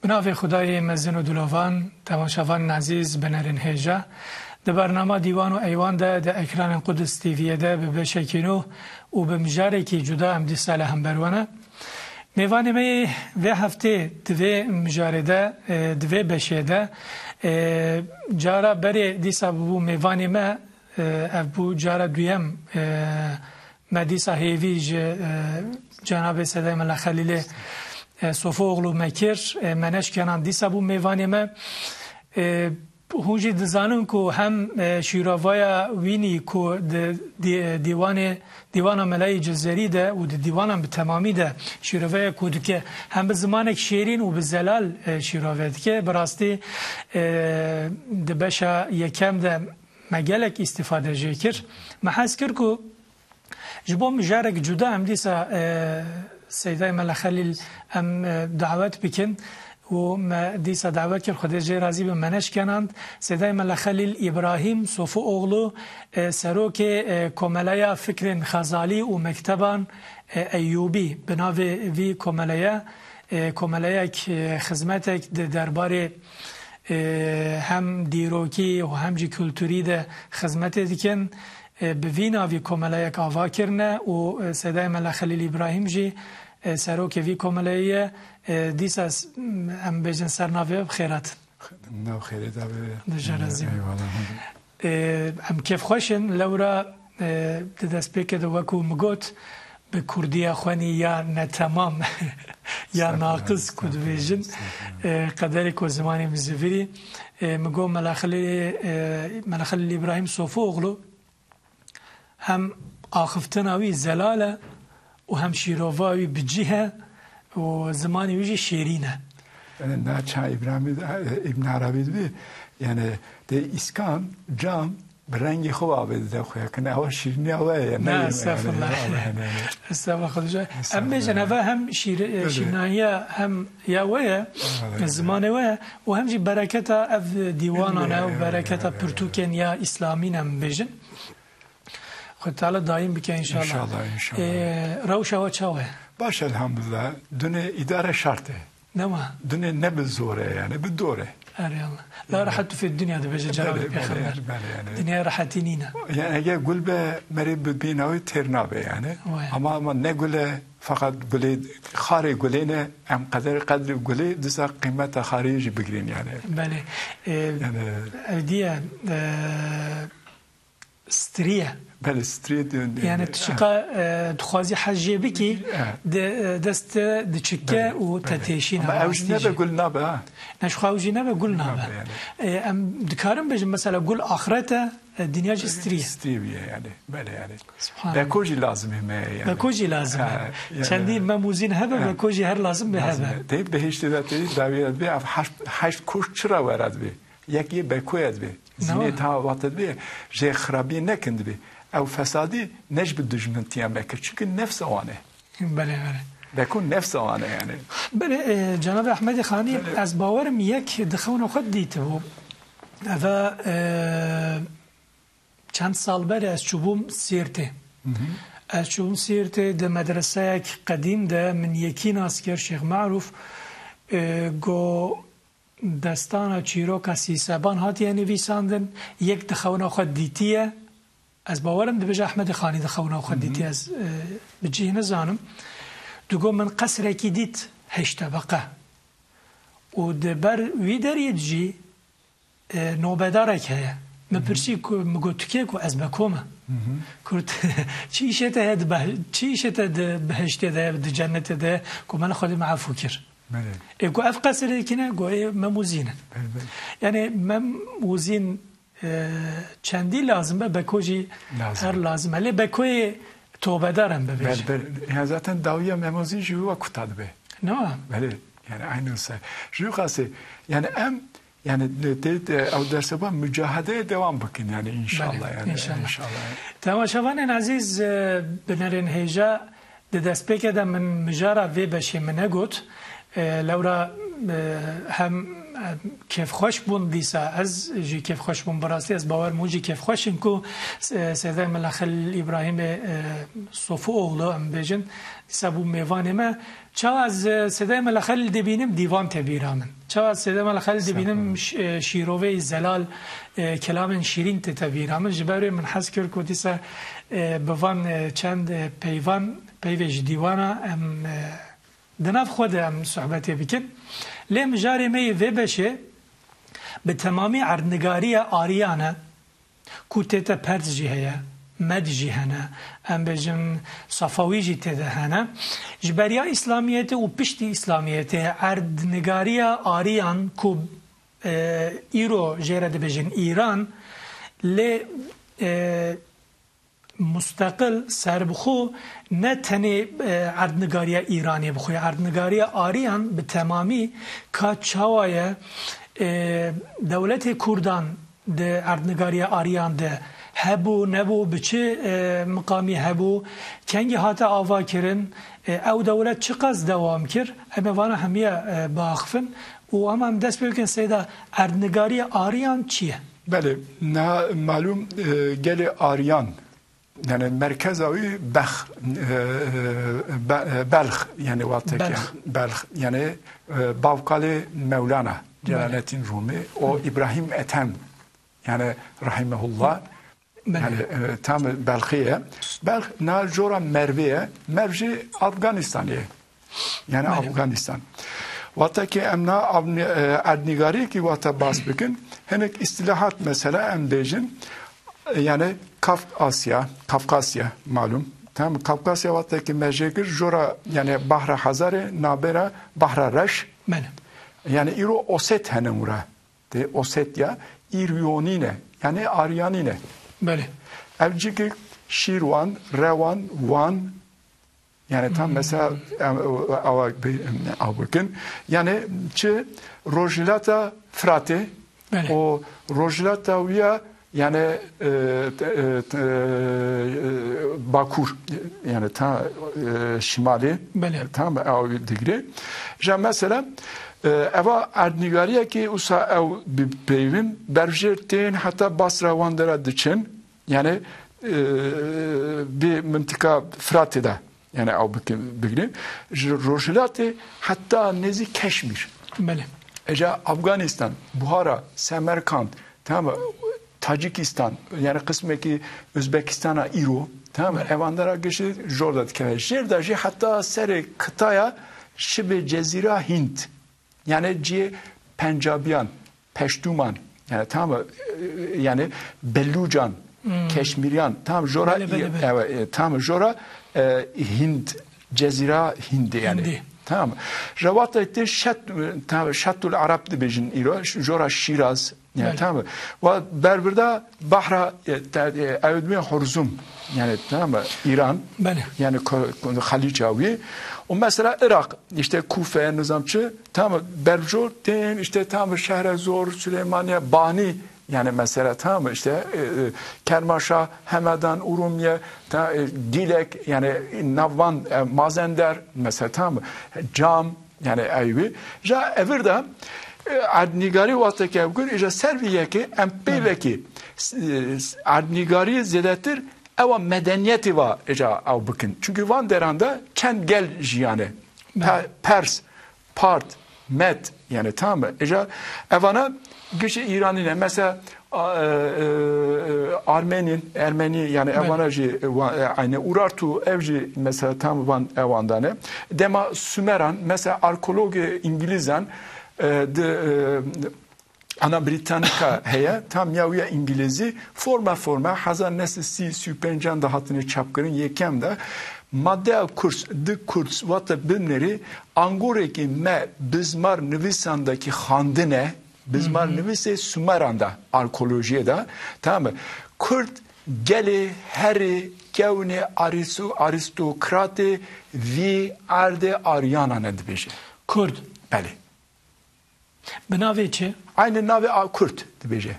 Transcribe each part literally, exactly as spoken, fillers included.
Bi navê Xwedayê mezin û dilovan, temaşevanên ezîz, binerên hêja. Di bernama Dîwan û Eywan de, di ekranên Qudus T V'yê de bi beşekî nû û bi mijarekî cuda em dîsa li hember we ne. Mêvanê me yê vê heftê di vê mijarê de, e, di vê beşê de, e, cara berê dîsa bûbû mêvanê me, e, ev bû cara duyem, e, me dîsa hêvî ji, e, cenabê Sedayê Mela Xelîlê, e, Sofuoglu me kir, e, me neşkenand dîsa bû mêvanê me. E, hûn jî dizanin ku hem, e, şîrovaya wînî ku di dî-, dîwanê, dîwana Melayê Cizerî de û di dîwanan bi temamî de şîroveya ku dike, hem bi zimanek şêrîn û bi zelal, e, şîrove dike. Bi rastî, e, di beşa yekem de me gelek îstîfade jê kir. Me hez kir ku ji bo mijarek cuda em dîsa, e, Seydayê Mela Xelîl em, e, dawet bikin û me dîsa dawet kir, Xwedê jê razî be, me neşkenand. Seydayê Mela Xelîl Îbrahîm Sofuoglu, e, serokê, e, Komeleya Fikrên Xezalî û Mekteban, e, Eyyûbî bi navê vî komeleye, e, komeleyek, e, xizmetek di derbarê, e, hem dîrokî û hem jî kulturî de xizmetê dikin. E, bi vî navî komeleyek ava kirine û, e, Sedayê Mela Xelîl Îbrahîm jî, e, serokê vî komeleyê ye. E, dîsa s-, em bêjin ser navê we bi xêr hatin. Nav xêrê de be. Dijara zî. Eyvallah. E, em kêfxweş in. Lewra, e, di destpêkê de wekû min got, bi kurdiya xwenî ya netemam, ya Estağfurullah, naqis ku estağfurullah, dibêjin, estağfurullah. E, qederê ku zimanê min zivirî. E, min got Mela Xelîlê, e, Mela Xelîl Îbrahîm Sofuoglu hem axiftina wî zelal e û hem şîrova wî bi cih e û zimanê wî jî şêrîn e. Yani naça İbrahim, İbn Arabi dibi, yani de iskan, cam, bi rengê xwe avê dide xwe. Yakın ewa şiriniya we ye. Ne, estağfurullah. Estağfurullah. Em bêjin eve hem şîr-, şîrinahiya hem ya we ye, zimanê we ye û hem jî bereketa ev dîwanan e û bereketa pirtûkên ya îslamî ne em bêjin. Xwedê Teala dayîm bike înşallah. Înşallah, înşallah. Ee, rewşa we çawa ye? Baş elhamdulillah. Dunê îdare şart e. Dema. Dunê ne bi zor e yani, bi dor e. Erê Allah. La rehetu fid dunya dibêje Cenabê Pêxember. Belê, belê yani. Dinya rehetî nîne. Yani eger gul be merê bi bîna wî têr nabe yani. Wê. Ama, ama ne gul e, fakat gulê, xarê gulê ne, em qeder qedrê gulê, disa qîmeta xarê jî bigirîn yani. Belê. Ee, yani, ev diye, ee, Strî ye. Belê, strî ye. Yani tu çiqa, e, dixwazî hez jê bikî, de, e, dest te diçike û te têşîne. Ama ew jî nebe gul nabe ha. Ne, ji xwe ew jî nebe gul nabe. E, em dikarin bêjin mesela gul axret e, e, dinya jî strî ye. Strî ye yani. Belê yani. Subhanallah. Beko jî lazim e me yani. Beko jî lazim e. Çendî mem û zîn hebe, beko jî her lazim be hebe. Tê behiştê de tê dawiye be, ev heşt, heşt koş çira were dibe. Yek yê bekoyê dibe. Zînê ta wate dibe, jê xirabiyê nekin dibe. Ew fesadî ne ji bi dijmintiya me kir. Çünkü nefsa wan e. Belê, belê. Beko nefsa wan e yani. Belê, e, Cenabê Ehmedê Xanî, ez bawerim yek di xewna xwe dîtibû. Eve, e, çend sal berê ez çûbûm Sêrtê. Ez çûbûm Sêrtê di medreseyek qedîm de min yekî nas kir, Şêx Marûf, e, go, Destana çîroka Sîseban hatiye nivîsandin, yek di xewna xwe dîtiye. Ez bawerim dibêje Ehmedê Xanî di xewna xwe dîtiye, ez, e, bi cih nizanim. Digo min qesrekî dît heşt tebeqe. Û di ber wî derî jî, e, nobedarek heye. Min pirsî ku, min got, tu kê? Ku ez beko me. Kurt, çi îşê te heye di beh-, çi îşê te di behiştê de, di cennetê de? Ku min Xwedê me efû kir. Belê. Ê ku ev qesrê kine, ku ê mem û zîn in. Belê, belê. Yani mem û zîn, e, çendî lazim be, beko jî her lazim e. Lê bekoyê tobedar em bibêjin. Belê, belê. Yani zaten dawiya mem û zîn jî wî wek kuta dibe. Ne? Belê. Yani aynı se. Jî qasê, yani em, yani te, te, ew derse ba mücahedeye devam bikin yani inşallah. Belê, yani inşallah. İnşallah. Temaşevanên ezîz, e, binerên hêja, di destpêkê de min mijara vê beşê min negot. E, lewra, e, hem, e, kêfxweş bûn dîsa. Ez jî kêfxweş bûm, bi rastî ez bawer bûm jî kêfxweş in ku, e, Sêdayê Mela Xelîl Îbrahîmê, e, Sofuoğlu, em bêjin, dîsa bû mêvanê me. Çawa ez, e, Sêdayê Mela Xelîl dibînim, dîvan tê bîra min. Çawa ez Sêdayê Mela Xelîl dibînim, ş-, e, şîroveyê zelal, e, kelamên şîrîn tête bîra min. Ji ber wê min hez kir ku dîsa, e, bi van, e, çend, e, peyvan, peyvê ji dîwana em, e, Di nav xwe de em sohbetê bikin. Lê mijarê me yê vê beşê bi temamî erdnigariya Ariyan e, ku tête Pers jî heye, Med jî hene, em bêjin Safawî jî tê de hene. Ji beriya Îslamiyetê û piştî Îslamiyetê erdnigariya Ariyan ku, e, îro jê re dibêjin Îran, lê, e, musteqil, serbixwe, ne tenê, e, erdnigariya Îranê bi xwe, erdnigariya Ariyan bi temamî ka çawa ye, e, dewletê Kurdan di erdnigariya Ariyan de hebû, nebû, bi çi, e, miqamî hebû, kengî hate avakirin, e, ew dewlet çiqas dewam kir, em ê vana hemiya, e, biaxifin û hema em dest pê bikin seyda erdnigariya Ariyan çi ye? Belê, niha malûm, e, gelê Ariyan, yani merkeza wî Bex, e, e, Be-, e, Belx, yani wexteke Belx. Belx, yani, e, bavkalê Mewlana, Belê. Celaleddin Rumi, o Belê. İbrahim Ethem, yani rahimehullah, Belê. Yani, e, tam Belxê ye. Belx niha jora Mervê ye. Merv jî Afganistanê ye. Yani Belê. Afganistan. Wata ki em niha Avni-, e, erdnîgariyekî wata bas bikin, hinek îstilahat mesela em bêjin, e, yani Kafkasya, Kafkasya malum. Tamam, Kafkasya wata ki me jê kir, jora yani Bahra Hazarê, nabêra Bahra Reş. Belê. Yani îro Oset hene ura. Tê Osetya, Îryonî ne. Yani Aryanî ne. Belê. Ev cî ki Şîrwan, Rewan, Wan, yani tam Hmm. mesela, em, awa bi-, em, aw bikin. Yani çi Rojhilata Firatê, Belê. O Rojhilata wî ya, yani, e, te-, e, te-, e, Bakur, yani ta, e, şimalê, Belê. Tam aw digre. Ja mesela, e, eva erdnîgariyekî usa ew bi peyvin berjêr tên heta Basra wan dera diçin. Yani, e, bi mintika Firatê de, yani ew bikin, bigrin. Ji Rojhilatê heta nêzî Keşmîr. Belê. Eca Afganistan, Buhara, Semerkand, tamam mı? Tacikistan, yani qismekî Özbekistana îro, tamam mı? Belê. Evandara gişi jor da dikeve. Jêr de jî heta serê kitaya şibê Cezîra Hint. Yani ciyê Pencabiyan, Peştûman, yani tam, e, yani Belûcan, Hmm. Keşmîriyan, tam jora Belê, belê, belê. Evet, e, tam jora, e, Hind, Cezîra Hindê yani. Hindê. Tamam. Rewata te şet, tam Şetul Arab dibêjin îro, jora Şîraz, yani Belê. Tamam. Ve berbirda Bahra, e, te-, e, ew dibê Hurzum, yani tamam, İran, Belê. Yani ko-, ko-, Xalîca wî. O mesela Irak, işte Kufe, nizam çi, tamam, Berco, tên, işte tamam, Şehrezor, Süleymaniye, Bani, yani mesela tamam, işte, e, e, Kermanşah, Hemedan, Urumye, ta-, e, Dilek, yani Navvan, e, Mazender, mesela tamam, Cam, yani ew wî. Ja evir de, e, erdnîgarî wexteke ev gur, îja ser vî yekê em peyvekî, s-, e, s-, erdnîgarî zêdetir ewa medeniyetê va îja ew bikin. Çünkü van deran de çend gel jiyane. Belê. Pe-, Pers, Part, Med, yani tamam mı? Îja evana gişi İranî ne. Mesela, a, e, e, Armenin, Ermeni, yani Belê. Evana jî, e, wa-, e, aynı Urartu, ev jî mesela tam van ewandan e. Dema Sümeran, mesela arkeolog, e, İngilizan, e, di, e, Ana Britannica heye, tam ya wî ya îngilîzî, forma forma, hezar neh sed sî, sî û pêncan de hatine çapkirin, yekem de. Maddeya Kurds, di Kurds, wate binêrî, angorekî me bizmar nivîsandekî xandine, bizmar Hı hı. nivîsê Sumeran de, arkeolojiyê de, tamam mı? Kurd gelê herê kewnê aristo-, aristokratê vî erdê Aryanan e dibêje. Kurd. Belê. Bi navê çi? Aynı navê a Kurd dibêje.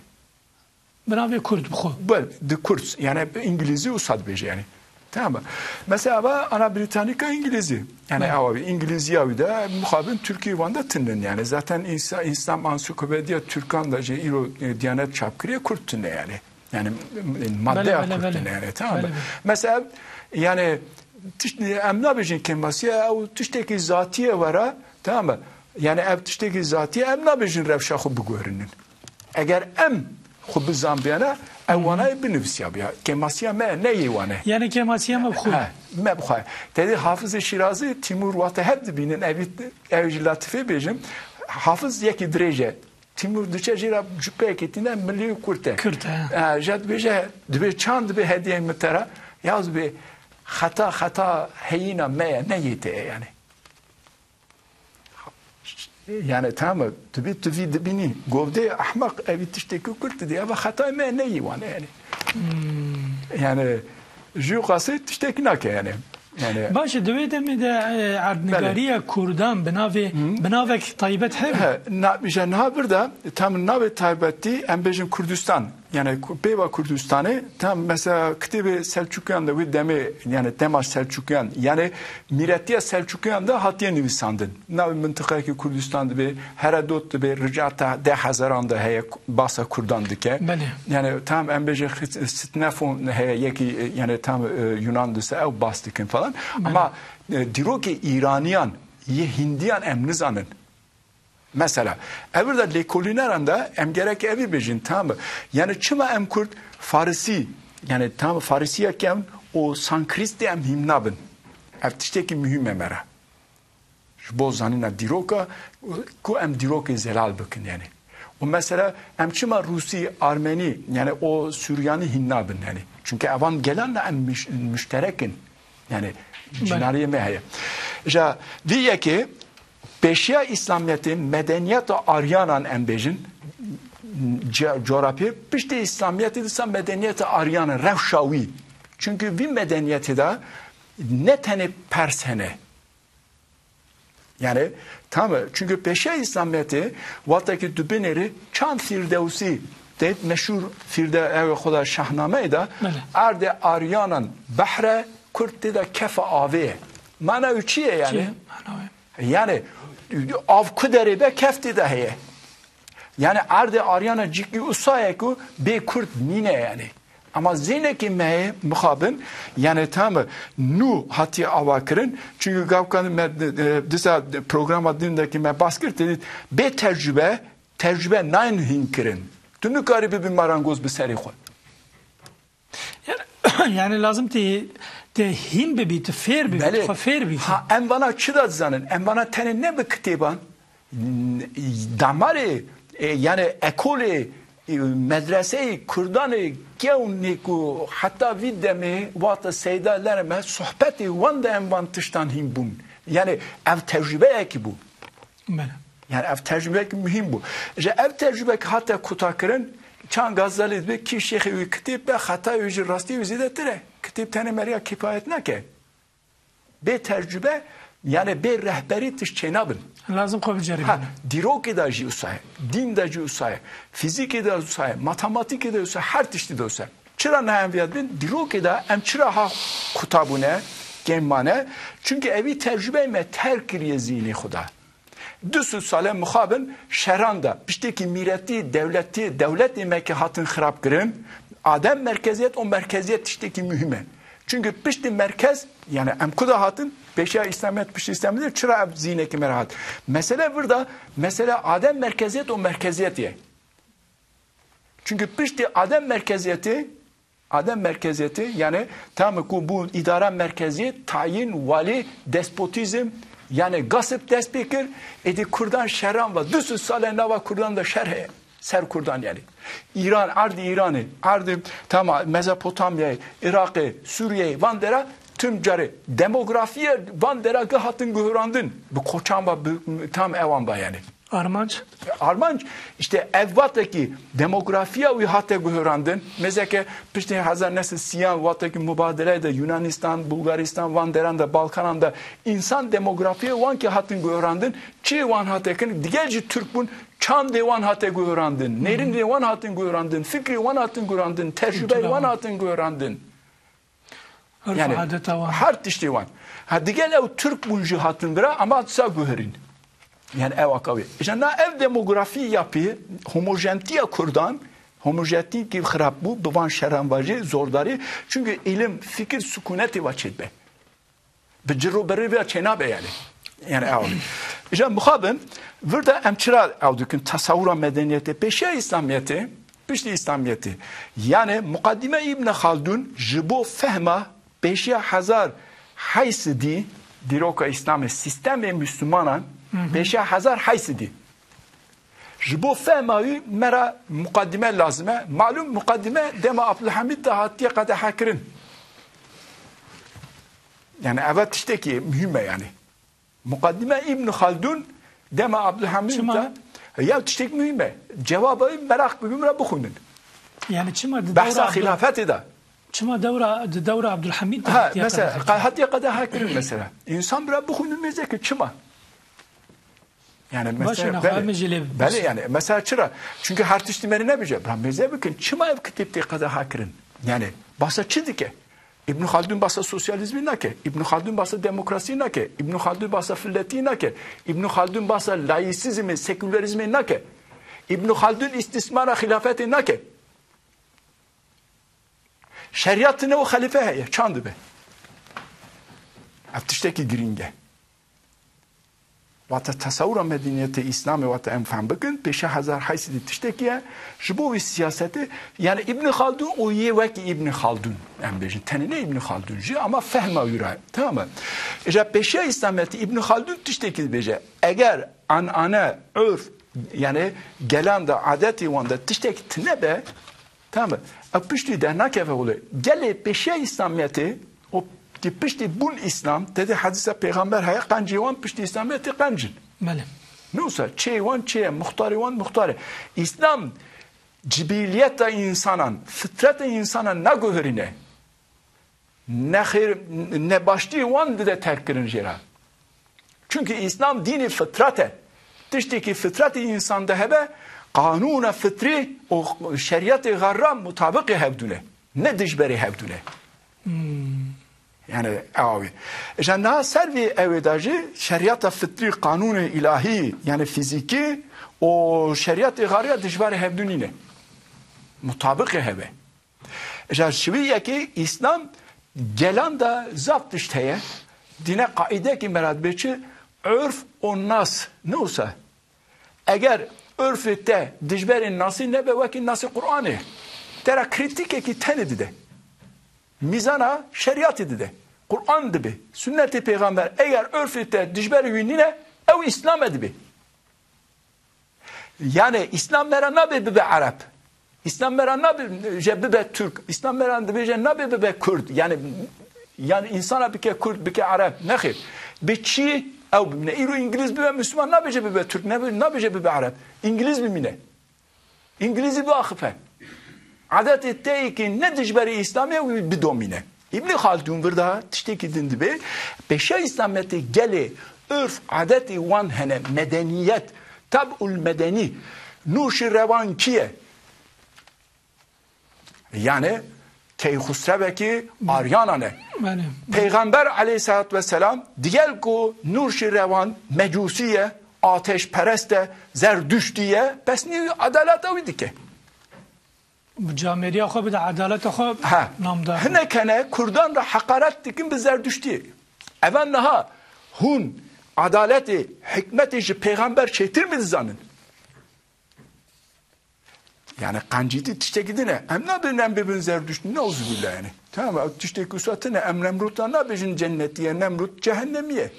Bi navê Kurd bi xwe. Bel, di Kurd, yani îngilîzî wisa dibêje yani. Tamam mı? Mesela ava ana Britannica İngilizî. Yani Evet. ewa bir İngilizî ya bir de muhabin Türkiye vanda tinin yani. Zaten İsa-, İslam Ansiklopediya Türkan da şey, îro, e, Diyanet çap kiriye Kürt tine yani. Yani, e, madde Bele, ya bele, Kürt bele. tine yani, tamam mı? Bele, bele. Mesela yani tişt-, em nabêjin kêmasiya, ew tiştekî zatî ye were, tamam mı? Yani ev tiştekî zatî ye, em nabêjin rewşa xwe biguherînin. Eger em xwe bizanbiyane, ev Hı hı. wanayê binivîsiyabûya. Kêmasiya me ne yê wane. Yani kêmasiya me bi xwe. He, me bi xwe. Tedê Hafizê Şîrazî, Tîmûr wate hev dibînin, ev, ev jî latîfê bêjim. Hafiz yekî dirêj e. Tîmûr diçe jê re cupeyekê tîne milî û kurt e. Kurt e. E, ja dibêje, dibê çand dibe hediyeyê min te re. Ya dibê xeta, xeta heyîna me ye, ne yê te ye yani. Yani tamam, tu bî, tu vî dibînî, govdê ehmeq, evî tiştekî kurt didî, eva xetayê me ne yî wan e yani. Hmm. Yani, jû qasê tiştekî nake yani. Yani Baş e, di wê demê de, e, erdnigariya Belê. Kurdan bi navê, Hı. bi navek taybet hebe? He, na, îja niha vir de, tam navê taybetî, em bêjin Kurdistan. Yani ku-, pêva Kurdistanê, tam mesela kitêbê Selçukiyan de wê demê, yani dema Selçukiyan, yani mîretiya Selçukiyan de hatiye nivîsandin. Navê mintiqayekî Kurdistan dibe, Herodot dibe, rica ta deh hezaran de heye, basa Kurdan dike. Belê. Yani tam em bêjin xit-, Sitnefon heye, yekî, yani tam, e, Yunan dise ew bas dikin falan. Belê. Ama, e, dîrokê Îraniyan, yê Hindiyan em nizanin. Mesela, evir de lêkolîneran de em gerek evî bêjin, tamam mı? Yani çima em Kurd Farisî, yani tamam Farisî ya kevn û Sankrîstê em hîm nabin. Ev tiştekî muhîm e me re. Ji bo zanîna dîroka, ku em dîrokê zelal bikin yani. Û mesela em çima Rûsî, Armenî, yani o Suryanî hîn nabin yani. Çünkü evan gelan de em müş-, müşterek in. Yani Belê. cinariyê me heye. Ja vî yekê pêşiya Îslamiyetê, medeniyeta Aryanan em bêjin, ce-, coğrafyê, piştî Îslamiyetê disa medeniyeta Aryanan, rewşa wî. Çünkü vî medeniyetê de ne tenê Pers hene. Yani, tamam, çünkü pêşiya Îslamiyetê, wextekî tu binêrî çand Firdewsî, te meşhur Firde-, ew xwe de Şahnameyê de, Belê. erdê Aryanan behre, Kurd tê de kefa avê ye. Mana wî çi ye yani? Çi ye? Mana wî. Yani, av ku derê be kef tê de heye. Yani erdê Aryana cîkî usa ye ku bê Kurd nîne yani. Ama zînekî me ye mixabin, yani tam nû hatiye ava kirin. Çünkü gavkan me, e, disa programa din de ki me bas kir, te dît, bê tecrübe, tecrübe nayên hîn kirin. Tu nikarî bibî marangoz bi serê xwe. Yani, yani lazim tê, tê hîn bibî, tu fêr bibî, Belê. tu xwe fêr bibî. Ha, em vana çi da dizanin? Em vana tenê ne bi kitêban, n-, damarê, e, yani ekolê, e, medreseyê Kurdanê gewnê ku heta vî demê wata Seyda Lerem e, sohbetê wan de em van tiştan hîn bûn. Yani ev tecrübeyekî bû. Belê. Yani ev tecrübek muhîm bû. Ji ev tecrübek hate kuta kirin, çan Gazalî dibe kî şêxê wî kitêb be, xetayê wî ji rastiyê wî zêdetir e. Kitêb tenê meriya kifayet nake. Bê tecrübe, yani bê rehberî tişt çênabin. Lazim xwe biceribîne. Ha, dîrokê de jî wisa ye, dîn de jî wisa ye, fîzîkê de wisa ye, matematîkê de wisa ye, her tiştî de wisa ye. Çira niha em viya dibin? Dîrokê de em çira ha kuta bûne, kêm mane? Çünkü evî tecrübeyê me terk kiriye zînê xwe de. Du sed sale mixabin şeran de, piştêkî mîretî, dewletî, dewletê me ki hatin xirab kirin, adem merkeziyet û merkeziyet tiştekî muhîm e. Çünkü piştî merkez, yani em kuda hatin, pêşiya Îslamiyet, piştî Îslamiyet, çira ev zînekî me re hat? Mesele vir de, mesele adem merkeziyet û merkeziyetê ye. Çünkü piştî adem merkeziyetê, adem merkeziyetê, yani tam ku bû îdara merkeziyê, tayin, walî, despotîzm, yani gasp dest pê kir, êdî Kurdan şeran ve du sed sale nava Kurdan de şer heye. Ser Kurdan yani. Îran, erdî Îranê, erdî tam Mezopotamyayê, Iraqê, Sûriyeyê, van dera tim carê demografiye van dera gi hatin guhurandin. Bi koçan ba, bi tam ewan ba yani. Armanc? Armanc, işte ev vatekî demografiya wî hate guhurandin. Mêzeke piştî hezar neh sed sîyan vatekî mubadele de Yunanistan, Bulgaristan, van deran de, Balkanan de însan demografiya wan ki hatin guhurandin, çi wan hate kirin, digel jî Türk bûn, çandê wan hate guhurandin, nêrînê wan hatin guhurandin, fikrê wan hatin guhurandin, tecrübeyê wan hatin guhurandin. Urf Yani, adeta wan. Her tiştê wan. Ha, digel ew Türk bûn jî hatin vira, ama disa guherîn. Yani, ew aka wê. Îja na ev demografî yapî, homojentiya Kurdan, homojentî ki xirab bû, bi van şeran vajê, zordarî. Çünkü ilim, fikir, sükunetê va çêdibe. Bi ciro berê ve çênabe yani. Yani, ew. Îja mixabin, vir de em çira ew dikin, tasawura medeniyetê, pêşiya İslamiyetê, piştî İslamiyetê. Yani, Mukaddime İbn Khaldun ji bo fehma pêşiya hezar heysedî, dîroka Îslamê, sîstemê Müslümanan, Hı hı. pêşiya hezar heysedî. Ji bo fehma wî me ra mukaddime lazim e. Malum mukaddime dema Abdülhamid de hatiye qedehekirin. Yani eve tiştekî muhîm e yani. Mukaddime Îbn Khaldun dema Abdülhamid Çima? de ya tiştek muhîm e. Cevaba wî meraq bibim re bixwînin. Yani çima di Behsa dewra Abdül- xilafetê de. Çima dewra, di dewra Abdülhamid de Ha, hatiye mesela, qedehekirin? Hatiye qedehekirin mesela. İnsan bira bixwînin mêze ki çima? Yani Baş mesela, ana xwe belê, em jî lê belê yani, mesela çira? Çünkü her tiştî me re nebêje. Bira mêze bikin, çima ev kitêb tê qedeha kirin? Yani, basa çi dike? Îbn Khaldun basa sosyalizmî nake. Îbn Khaldun basa demokrasî nake. Îbn Khaldun basa filetî nake. Îbn Khaldun basa laîsizmê, sekülerizmê nake. Îbn Khaldun îstîsmara xilafetê nake. Şerîat tine û xelîfe heye. Çand dibe. Ev tiştekî girîng e. Wata tesewura medeniyetê Îslamê, wata em fehm bikin, pêşe hezar heysedî tiştekî ye. Ji bo wî siyasetê, yani Îbn Khaldun û yê wekî Îbn Khaldun, em bêjin, tenê ne Îbn Khaldun jî, ama fehma wî ra, tamam mı? Îja pêşiya Îslamiyetê Îbn Khaldun tiştekî dibêje, eger anane, urf, yani gelan de, adetê wan de tiştekî tine be, Tamam. Ev piştî dernakeve wile. Gelê pêşiya Îslamiyetê, o ki piştî bûn Îslam, tedê hedîsa pêxember heye, qencê wan piştî Îslamiyetê qenc in. Belê. Ne wisa, çê wan çê ye, muxtarê wan muxtar e. Îslam cibiliyeta însanan, fitreta însanan naguherîne. Nexêr, nebaştiyê wan dide terk kirin jê re. Çünkü Îslam dînê fitret e. Tiştekî fitretê însan de hebe, qanûna fitrî û şerîetê xwe re mutabiqê hevdû ne. Ne dijberê hevdû ne. Hmm. Yani, ew e. Îja niha ser vê ew ê de jî şerîeta fitrî, qanûnê îlahî, yani fîzîkî û şerîetê xwe re dijberê hevdû nîne. Mutabiqê hebe. Îja ji wî yekê Îslam gelan de zaf tişt heye. Dîne qaîdekî merad bê çi? Urf û nas. Ne wisa? Eger urfê te dijberê nasî nebe, wekî nasî Qur'anê. Te re krîtîkekî tenê dide. Mîzana şerîatê dide. Qur'an dibe. Sunnetê pêxember. Eger urfê te dijberê wî nîne, ew Îslam e dibe. Yani Îslam me re nabe bibe Ereb. Îslam me re nabe je bibe Türk. Îslam me re dibêje nabe bibe Kurd. Yani, yani însana bike Kurd, bike Ereb. Nexêr. Bi çi ew bimîne? Îro Îngiliz bibe Müslüman, nabêje bibe Türk, nebe-, nabêje bibe Ereb. Îngiliz bimîne. Îngilîzî biaxife. Adetê te yê ki ne dijberê Îslamê ye, wî bidomîne. Îbnî Xaldûn vir de tiştekî din dibê, pêşiya Îslamiyetê gelê urf, adetê wan hene, medeniyet, tab'ul medenî, nûşî rewan kî ye? Yani Keyxusrevekî Aryanan e. Belê. Peyxember aleyhissalatu vesselam digel ku nûşî rewan mecûsî ye, ateşperest e, zerdüştî ye, pesnî adaleta wî dike. Camêriya xwe bide, edaleta xwe Ha. namdar. Hinek hene Kurdan re heqaret dikin bi Zerduştiyê. Eva niha hûn adaletê, hikmetê ji pêxember çêtir mi dizanin? Yani qencîtî tiştekî din e. Em nabin em bibin Zerduşt, neuzubîllah yani. Tamam, ew tiştekî wisa tine, em Nemrûta nabêjin cennetî ye, Nemrût cehennemî ye.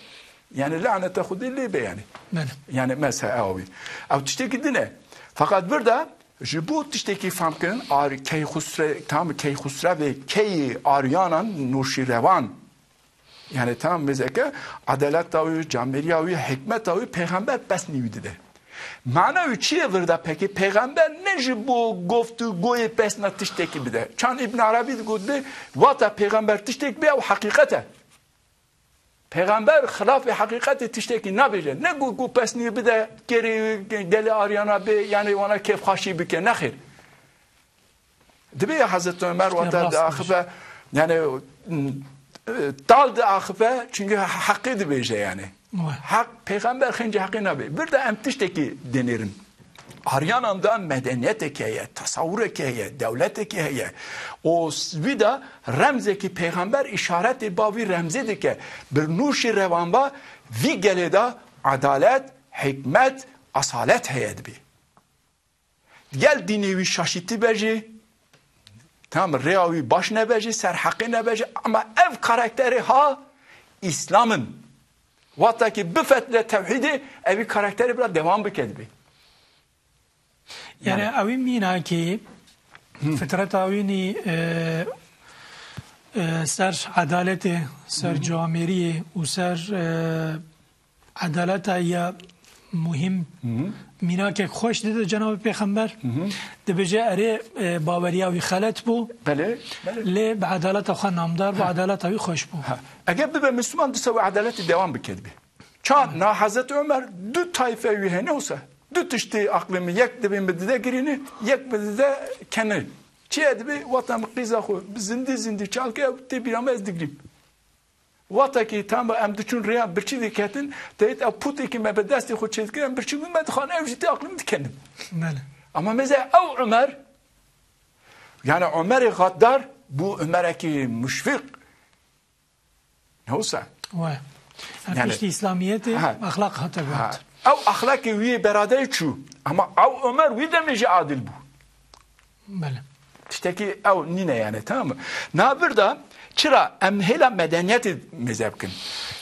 Yani laneta Xwedê lê be yani. Belê. Yani mesela ew. Ew tiştekî din e. Fakat vir de ji bo tiştekî fam kirin, ar-, Keyxusre-, tam Keyxusrevê keyê Aryanan Nûşîrewan. Yani tamam, mêzeke adaleta wî, camêriya wî, hikmeta wî pêxember pesnî wî dide. Mana wî çi ye vir de pekî? Pêxember ne ji bo goftûgoyê pesna tiştekî bide. Çan Îbn Arabî digot bi, wata pêxember tiştek bê, ew heqîqet e. Pêxember xilafê heqîqetê tiştekî nabêje. Ne ku, ku pesnî bide, kerê gelê Aryana bê, yani wana kêfxweşî bike. Nexêr. Dibê ya Hezreti Ömer İşte wata rast diaxife, yani, m, e, dal diaxife, çünkü heqê dibêje yani. Weh. Heq, pêxember xêncî heqê nabê. Bir de em tiştekî dinêrin. Aryanan da medeniyeteke heye, tasawureke heye, dewleteke heye. O s-, wî de remzekî pêxember îşaretê ba vî remzê dike. Bir nûşî rewan va vî gelê de adalet, hikmet, asalet heye dibî. Gel dînê wî şaşîtî be jî, tamam, rêya wî baş nebe jî, ser heqê nebe jî, ama ev karakterê ha Îslam in. Wexta ki bifetle tewhîdê, evî karakterê bila dewam bike dibê. Yani Yani ewî mînakî fitreta wî nî, e, e, ser edaletê, ser Hı hı. camêriyê û ser, e, edaleta ya muhîm Hı hı. mînakek xweş dide Cenabê Pêxember. Hı hı. Dibêje erê, e, baweriya wî xelet bû. Belê, belê. Lê bi edaleta xwe namdar bû, Ha. edaleta wî xweş bû. Ha. Eger bibe Müslüman disa wî edaletî devam bike dibê. Çand na Hezreti Ömer du tayfe wî hene olsa, du tiştê aqlê min yek dibê min dide girînî, yek min dide kenê. Çi ye dibê? Wata min qîza xwe bi zindî zindî çal ke tê bîra me ez digrîm. Wextekî tam em diçûn rêya birçî diketin, teyit ew pûtekî me bi destê xwe çêdikir, em birçî bûn me dixan ew jî tê aqlim dikenin. Belê. Ama mêze ew Umer, yani Umerê gaddar bû Umerekî muşfîq. Ne wisa? Wê. Yani Yani piştî Îslamiyetê Ha. exlaq hate Ha. guhat. Ew exlaqê wî yê beradeyê çû. Ama ew Umer wî demê jî adil bû. Belê. Tiştekî ew nîne yani, tamam mı? Na bir da çira em hêla medeniyetê mêze bikin.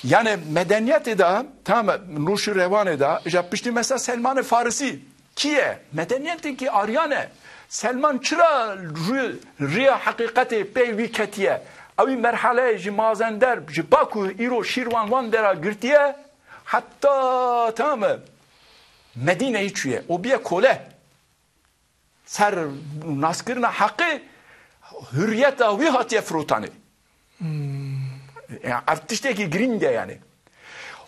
Yani medeniyetê de, tamam mı, rûş û rewanê de, ja piştî mesela Selmanê Farisi, kî ye? Medeniyetê ki Aryan e. Selman çira rû-, rêya heqîqetê pey wî ketiye? Ew î merhale ji Mazender, ji Baku, îro Şîrwan wan dera girtiye, heta, tamam mı, Medîneyê çûye. O biye kole. Ser naskirina heqê hurriyeta wî hatiye firotanê. Hmm. Yani, ev tiştekî girîng e yani.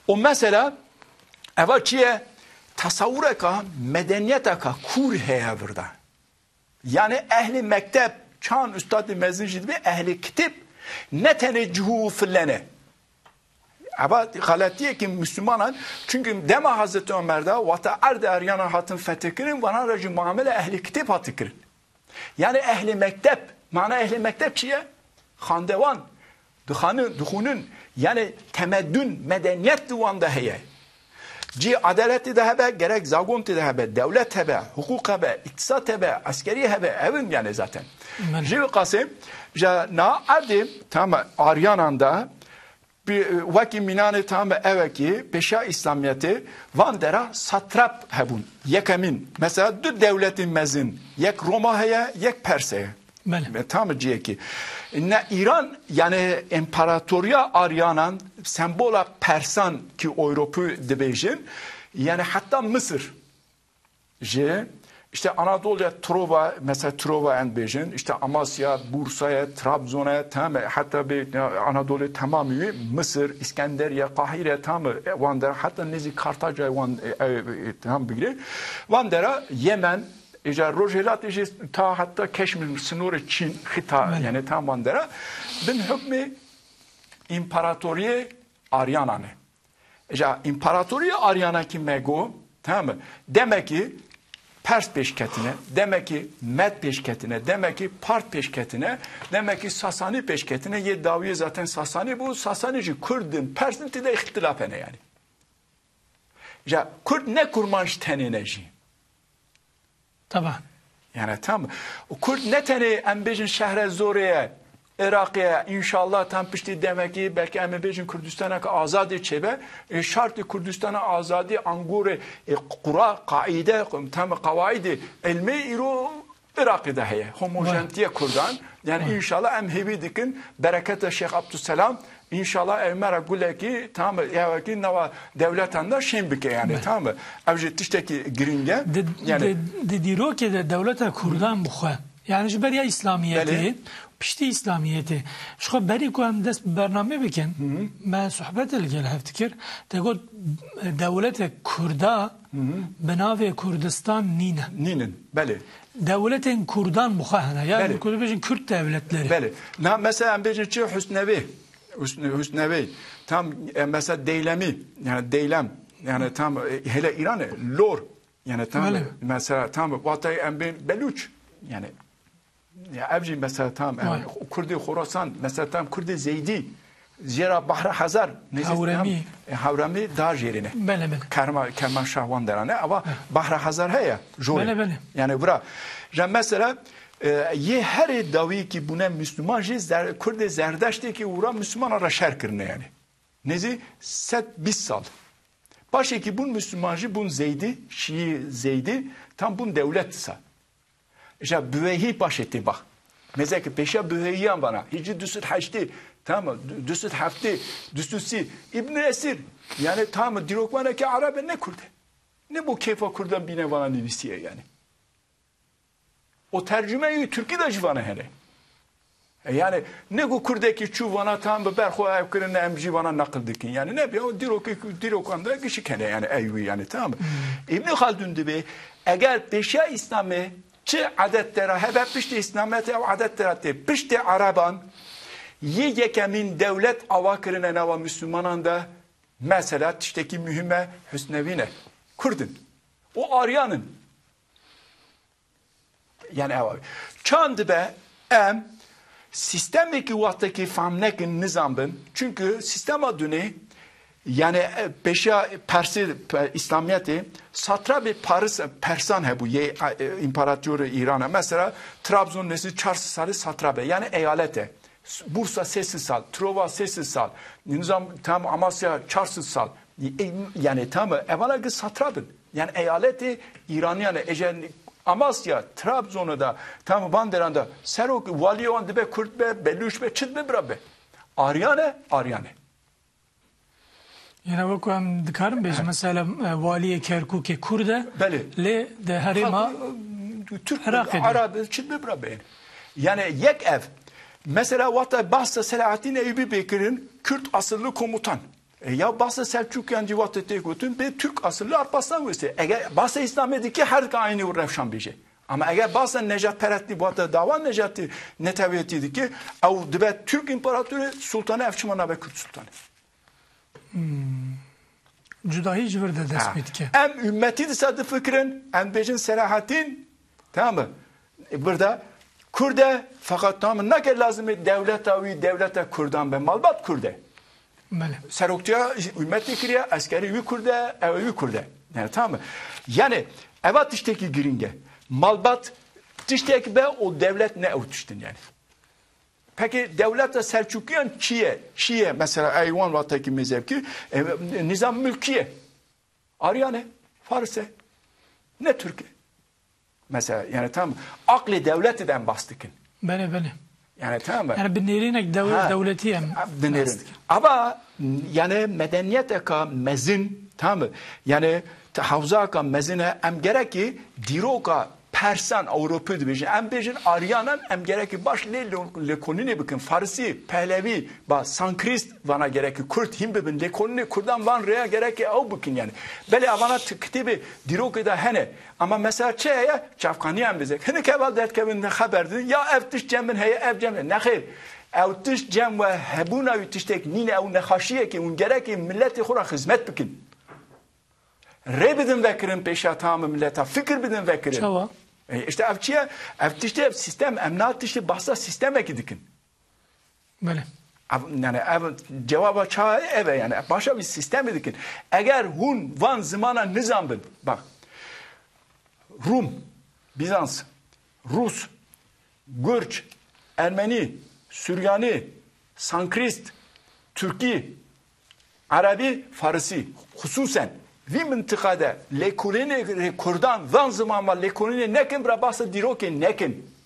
O mesela, eva çi ye? Tesawureka, medeniyeteka kûr heye virda. Yani ehlê mekteb, çan ustadê mezin jî dibe, ehlê kitêb ne tenê cihû û filene. Eva xeletiyekî Müslümanan, çünkü dema Hazreti Ömer de wata erdê Aryanan hatin fetihkirin, vana re jî muamele ehlê kitêb hati kirin. Yani ehlê mekteb, mana ehlê mekteb çi ye? Xandewan, dixanin, dixûnin, yani temedün, medeniyet di wan de heye. Cî edaletê de hebe, gerek zagon tê de hebe, dewlet hebe, hukuk hebe, iktisat hebe, eskerî hebe, evin yani zaten. Belê. Ji wî qasê, ja na erdê, tamam, Aryanan de, bi-, wekî mînanê tam evekî pêşa Îslamiyetê van dera satrap hebûn. Yekemîn, mesela du dewletên mezin, yek Roma heye, yek Pers heye. Belê. Me tam ciyekî. Ne Îran, yani împaratoriya Aryanan, sembola Persan ki Ewropî dibêjin, yani heta Misir. Ji, işte Anadolu'ya Trova, mesela Trova en bêjin, işte Amasya, Bursa'ya, Trabzon'a, tamam, hatta bir Anadolu tamamı, Mısır, İskenderiye, Kahire, tamam, e, wan dera, hatta nêzî Kartaca wan, e, e, e, tam bigire. Wan dera Yemen, îca Rojhilat, îjî ta hatta Keşmir, sınırı Çin, Xita, Belê. yani tam wan dera. Bin hükmü imparatoriye Aryanane. Ja împaratoriya Aryana ki me got, tamam mı? Demekî Pers pêşketine, demekî Med pêşketine, demekî Part pêşketine, demekî Sasani pêşketine, yê dawiyê zaten Sasani bû, Sasani jî Kurd in, Pers in, tide îxtilaf hene yani. Ja Kurd ne Kurmanc tenê ne jî. Taban. Yani tam Kurd ne tenê em bêjin şehre zorê ye, Iraqê ye, înşallah tam piştî demekî belkî em ê bêjin Kurdistaneke azadê çêbe. E, şartê Kurdistana azadî angorê, e, qura, qaîde, tam qawaidê ilmê îro Iraqê de heye. Homojentiye Kurdan. Yani înşallah em hêvî dikin bereketa Şêx Abdulselam, înşallah ev me re gulekî, tamam mı, yawekî nava dewletan de şên bike yani, tamam mı? Ev jî tiştekî girîng e. Di, Yani di, di dîrokê de dewleta Kurdan bi xwe, yani ji beriya Îslamiyetê, Belê. piştî Îslamiyetê, ji xwe berî ku em dest bi bernamê bikin, me sohbetê li gel hev dikir, te got dewlete Kurda bi navê Kurdistan nîne. Nînin, belê. Dewletên Kurdan bi xwe hene. Yani Belê. ku dibêjin Kurd devletleri. Belê. Na mesela em bêjin çi Husnevê. Husn-, Husnevey, tam, e, mesela Deylemî, yani Deylem, yani tam, e, hele Îran e, Lor, yani tam, Belê. Mesela tam, watayê em bên Belûç, yani, ya ev jî mesela tam, yani Vay. Kurdê Xorasan, mesela tam Kurdê Zeydî, jêra Bahra Hazar, neyse, Hawremî. Tam, e, Hawremî daha jêrine. Belê, belê. Kerma-, Kermanşah wan derane, ama Belê. Bahra Hazar heye, jorê. Belê, belê. Yani vira. Ya mesela, e, yê herê dawiyê ki bûne Müslüman jî zer-, Kurdê Zerdeştê ki ûra Müslümana re şer kirine yani. Nêzî sed bîst sal. Paşê ki bûn Müslüman jî bûn Zeydî, Şîî Zeydî, tam bûn dewlet sa. Îja Buweyhî paşê tê bax. Mêze ki pêşiya Buweyhiyan vana. Hicrî du sed heştê, tamam, du sed heftê, du sed sî. Îbn Esîr, yani tamam, dîrokvaneke Ereb e, ne Kurd e. Ne bo keyfa Kurdan bîne vana nivîsiye yani. O tercüme yî Tirkî de jî vana hene. E, yani, ne ku Kurdekî çû vana tam bi ber xwe ev kirin, em jî vana naqil dikin. Yani, ne bi, o dîrokê, dîrokan de gişik hene, yani, ey wî, yani, tamam. Hmm. Îbnî Xaldûn dibê, eger pêşiya Îslamê çi edet te ra hebe, piştî Îslamê te ew edet te ra tê, piştî Ereban, yê yekemîn dewlet ava kirine nava Müslümanan de, mesela, tiştekî muhîm e, Husnevî ne. Kurd in. O Aryan in. Yani ew çand be em sîstemekî wextekî fehm nekin, nizam bin. Çünkü sîstema dunê, yani, e, pêşiya Persê, pe-, Îslamiyetê, satrabê Paris, Persan hebû, yê, e, împaratorê Îrana. Mesela Trabzon nesî çar sed salî satrabe, yani eyalet e. Bursa sê sed sal, Trova sê sed sal, nizam tam Amasya çar sed sal. E, yani tam evana ki satrabin. Yani eyaletê Îraniyan e. Eje Amasya, Trabzon'u da tam Banderan da serok, valiye wan dibe Kurd be, Belûş be, çit be, bira be. Aryan e, Aryan e. Yine wek em dikarin bêjin, mesela, e, waliyê Kerkûkê Kurd e, Belê. Lê de herêma Halk, e, Türk, Iraqê de. Arab, çit be, bira be. Yani yek ev. Mesela wata bahsa Selahattîn Eyyûbî bê kirin, Kürt asıllı komutan. E, ya bahsa Selçukyan cî wata tê gotin, bê Türk asıllı Alparslan wese. Eger bahsa Îslamê dike, her dike aynî û rewşan bêje. Ama eger bahsa nejatperestî, wata dawa nejatî, neteweyetî dike, ew dibe Türk împaratorê, sultanê, ev çima nabe Kürt sultanê. Hmm. Cudahî ji vir de dest Ha. pê dike. Em ümmetî disa difikirin, em bêjin Selahattîn, tamam mı? E, burada Kurd e, fakat tamam mı? Nake lazim e dewleta wî, dewleta Kurdan be. Malbat Kurd e. Belê. Seroktiya ümmetî kiriye, eskerî wî Kurd e, ew wî Kurd e. Yani tamam mı? Yani eva tiştekî girîng e. Malbat tiştek be, o dewlet ne ew tiştin yani. Peki dewleta Selçukiyan çi ye? Çi ye? Mesela ey wan vatekî mezhebkî, e, nizam mülkiye. Aryan e, Faris e, ne Türk e. Mesela yani tam aklê dewletê de em bas dikin. Belê, belê. Yani tamam mı? Yani bi nêrînek dew-, Ha, dewletî em bi nêrîn. Bas dikin. Ama yani medeniyeteka mezin, tamam mı? Yani te-, hewzaka mezin e, em gerekî dîroka Persan, Ewropî dibêjin. Em bêjin Aryanan, em gerekî baş lê lo-, lêkolînê bikin. Farisî, Pehlevî, ba, Sankrîst vana gerekî Kurd hîn bibin. Lêkolînê Kurdan van rêya gerekî ew bikin yani. Belê evana t-, kitêbê dîrokê de hene. Ama mesela çi heye? Çavkaniyan bizek. Hinek heval derdkevin xeber didin. Ya ev tişt cem min heye, ev cem min. Nexêr. Ew tişt cem we hebûna wî tiştek nîne, ew nexaşiyekê, hûn gerekê miletê xwe re xizmet bikin. Rê bidin vekirin pêşa tamî mileta, fikir bidin vekirin. Çawa? E, işte ev çi ye? Ev tiştê, ev sîstem, em na tiştê bahsa sîstemekî dikin. Belê. Ev, yani ev cevaba çawa ev e yani. Başa bir sîstemê dikin. Eger hûn van zimana nizam bin, bak, Rum, Bizans, Rus, Gurç, Ermenî, Suryanî, Sankrîst, Tirkî, Erebî, Farisî, xisûsen vî mintiqa de lêkolînê Kurdan van ziman ve lêkolînê nekin, bira bahsa dîrokê nekin.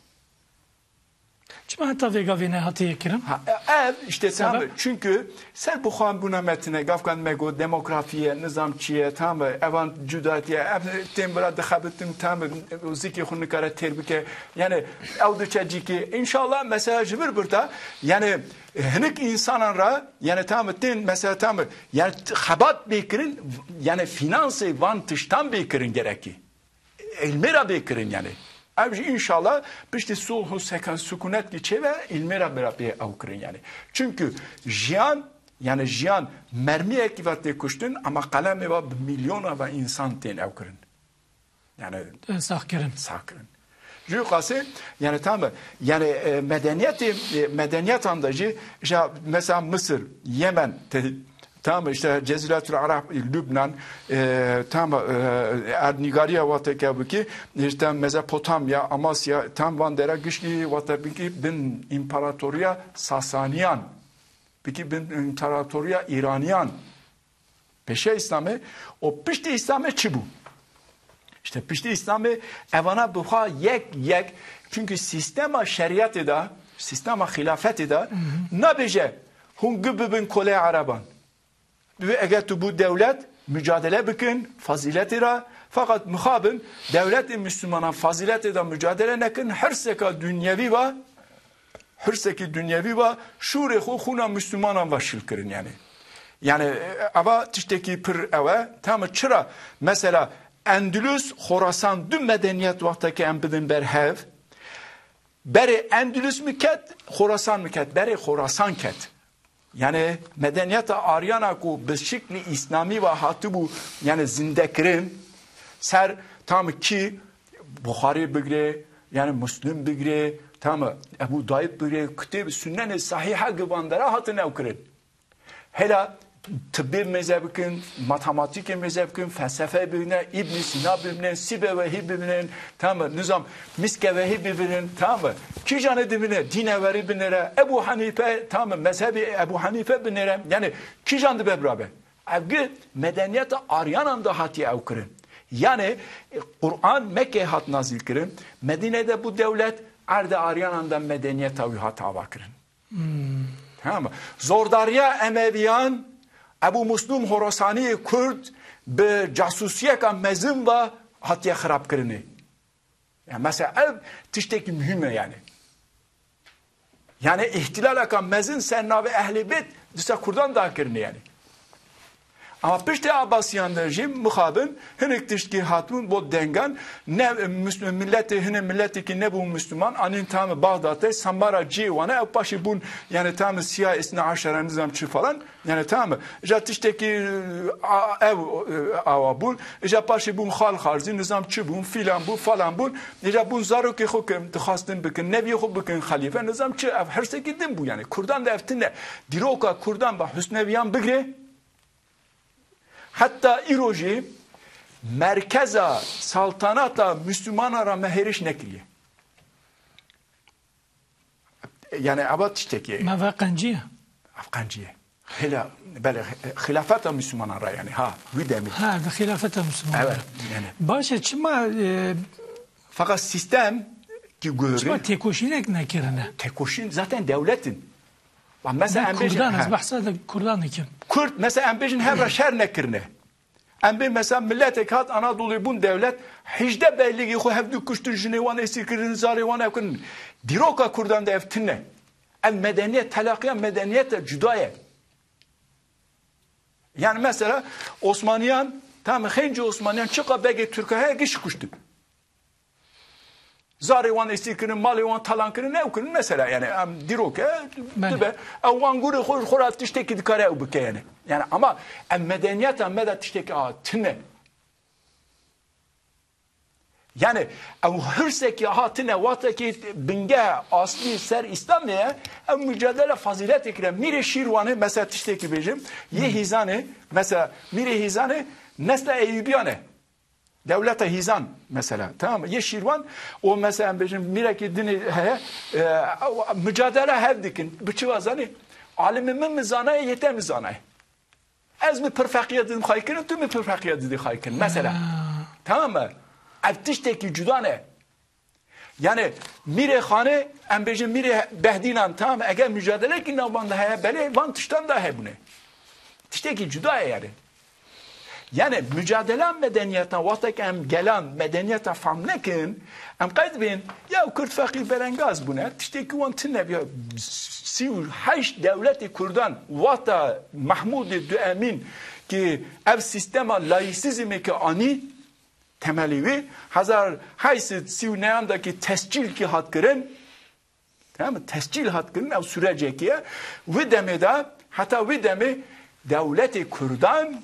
Çima heta vê gavê nehatiye kirin? Ha, e, ev işte tam çünkü ser bi xwe bûna metine, gavkan me got, demografiye, nizam çi ye, tam evan cudatiye, ev tên bira dixebitin, tam zikê xwe nikare têr bike. Yani ew diçe cîkê. İnşallah mesela ji vir birta, yani hinik insanan ra, yani tam tên mesela tam, yani xebat bê kirin, yani finansê van tiştan bê kirin gerekî. Ilmê ra bê kirin yani. Ev jî înşallah piştî sulh û seka-, sukûnet kî çêbe, îlmê re bira pê ew kirin yani. Çünkü jiyan, yani jiyan mermiyekî ve tê kuştin ama qelemê ve bi milyona ve insan tên ew kirin. Yani E, sax kirin. Sax kirin. Jû qasê, yani tamam, yani, e, medeniyetê, e, medeniyetan da jî, ja, mesela Mısır, Yemen, te-, tamam, işte Ceziretül Arap, Lübnan, e, tamam, e, Erdnigariya wateke biki, işte Mezopotamya, Amasya, tam van dera gişkî wate biki bin imparatoriya Sasaniyan, biki bin imparatoriya İraniyan. Pêşe Îslamê û piştî Îslamê çi bû? İşte piştî Îslamê evana bi xwe yek yek, çünkü sistema şeriyetê de, sistema xilafetê de nabêje hûn gi bibin kolê Ereban. Bi eger tu bû dewlet, mücadele bikin, faziletê re, fakat mixabin dewletê Müslümanan faziletê de mücadele nekin, hirseka dünyevi ve Hirsekî dinyevî ve şûrê xwe xûna Müslümanan ve şil kirin yani. Yani, e, eva tiştekî pir ew e. Tamam, çira? Mesela Endülüs, Xorasan, du medeniyet wextekî em bidin ber hev. Berê Endülüs mi ket, Xorasan mi ket? Berê Xorasan ket. Yani medeniyeta Aryana ku bi şiklî îslamî ve hatibû, yani zinde kirin, ser tam kî Buxarî bigirê, yani Muslim bigirê, tam Ebu Dayib bigirê, kitêb Sünnenê Sahiha givandera hatin ew kirin. Hela tibbê meze bikin, matematîkê meze bikin, felsefe bibine, Îbn Sîna bibinin, Sîbewehî bibinin, tamam mı? Nizam Miskewehî bibinin, tamam mı? Kîjanê dibine, dînewerî binêre, Ebu Hanîfe, tamam mı? Mezhebî Ebu Hanîfe binêre, yani kîjan dibe birabe? Ev gi medeniyeta Aryanan de hatiye ew kirin. Yani, e, Qur'an Mekkeyê hat nazil kirin, Medîneyê de bû dewlet, erdê Aryanan de medeniyeta wî hat ava kirin. Tamam mı? Zordariya Emeviyan, Ebu Muslim Horasanî Kurd bi casusiyeka mezin ve hatiye xirabkirinê. Yani mesela ev tiştekî muhîm e yani. Yani îhtilaleka mezin ser navê Ehlê Beyt dîsa Kurdan da kirinê yani. Ama piştî Abbasiyan de jî mixabin hinek tiştkî hatibûn bo dengan, ne mis-, milletê, hinek miletekî nebûn Müslüman, anîn tamî Bağdatê, Samara ciyê wan e, ew paşî bûn, yani tamî siya îsna eşere nizam çi falan, yani tamî. Ja tiştekî, a, ev, e, awa bûn, ja paşî bûn xal xarzî, nizam çi bûn, filan bûn, falan bûn, ja bûn zarokê xwe ke dixwastin bikin, neviyê xwe bikin xelîfe, nizam çi, ev hirsekî din bû yani. Kurdan de ev tine. Dîroka Kurdan ve Husneviyan bigire, Heta îro jî merkeza saltanata Müslümanan ra me hêriş nekiriye. Yani eva tiştekî. Me ve qenciye. Ev qenciye. Hela, belê, xilafeta Müslümanan ra yani, ha, wî demî. Ha, ve xilafeta Müslümanan Evet, ra. Yani. Baş e, çima, e, Fakat sistem ki çima guhurî, têkoşînek nekirine? Têkoşîn zaten devletin. Bak, mesela Ne em bêjin, Kurdan, ez ha. behsa de Kurdan dikim. Kurd, mesela em bêjin hev re şer nekirine. Em bê mesela miletek hat Anadoluyê bûn dewlet, hejde beyligê xwe hevdû kuştin, jinê wan esîr kirin, zarê wan ew kirin. Dîroka Kurdan de ev tine. Ev medeniyet, telaqiya medeniyete cuda ye. Yani mesela Osmaniyan, tam xêncî Osmaniyan çiqa begê Türka heye giş kuştin. Zarê wan esîr kirin, malê wan talan kirin, ew kirin. Mesela yani em dîroke Belê. dibe, ew wan gurê xwe, xwe ra tiştekî dikare ew bike yani. Yani ama em medeniyeta me de tiştekî a tine. Yani ew hirsekî hatine, wextekî bingeh aslî ser Îslamê ye, ew mücadele faziletê kire. Mîrê Şîrwanê, mesela tiştekî bêjim, yê Hîzanê, mesela Mîrê Hîzanê nesla Eyûbiyan e. Dewleta Hîzan mesela, tamam mı? Yê Şîrwan, o mesela em bêjin mîrekî dinê heye, e, mücadele hev dikin. Bi çi vazanî? Alimê min mi zanaye, yê te mi zanaye? Ez mi pirfeqiye didim xaykirin, tu mi pirfeqiye didî xaykirin. Mesela, Ha. tamam mı? Ev tiştekî cuda ne. Yani Mîrê Xanê, em bêjin Mîrê Behdînan, tamam, eger mücadelekî navban de heye, belê van tiştan da hebûne. Tiştekî cuda ye yani. Yani mücadela medeniyetan, wextek em gelan medeniyeta fam nekin, em qeyd bin, ya Kurd feqîr berengaz bûne, tiştekî wan tine, ya sî û heşt dewletê Kurdan, wexta Mahmûdê Duemîn ki ev sistema laîsizmê ki anî, Temelî wî hezar heşt sed sî û neyan de ki tescîl ki hat kirin, tamam mı? Tescîl hat kirin, ew sürecekî ye. Wî demê de, heta wî demê dewletê Kurdan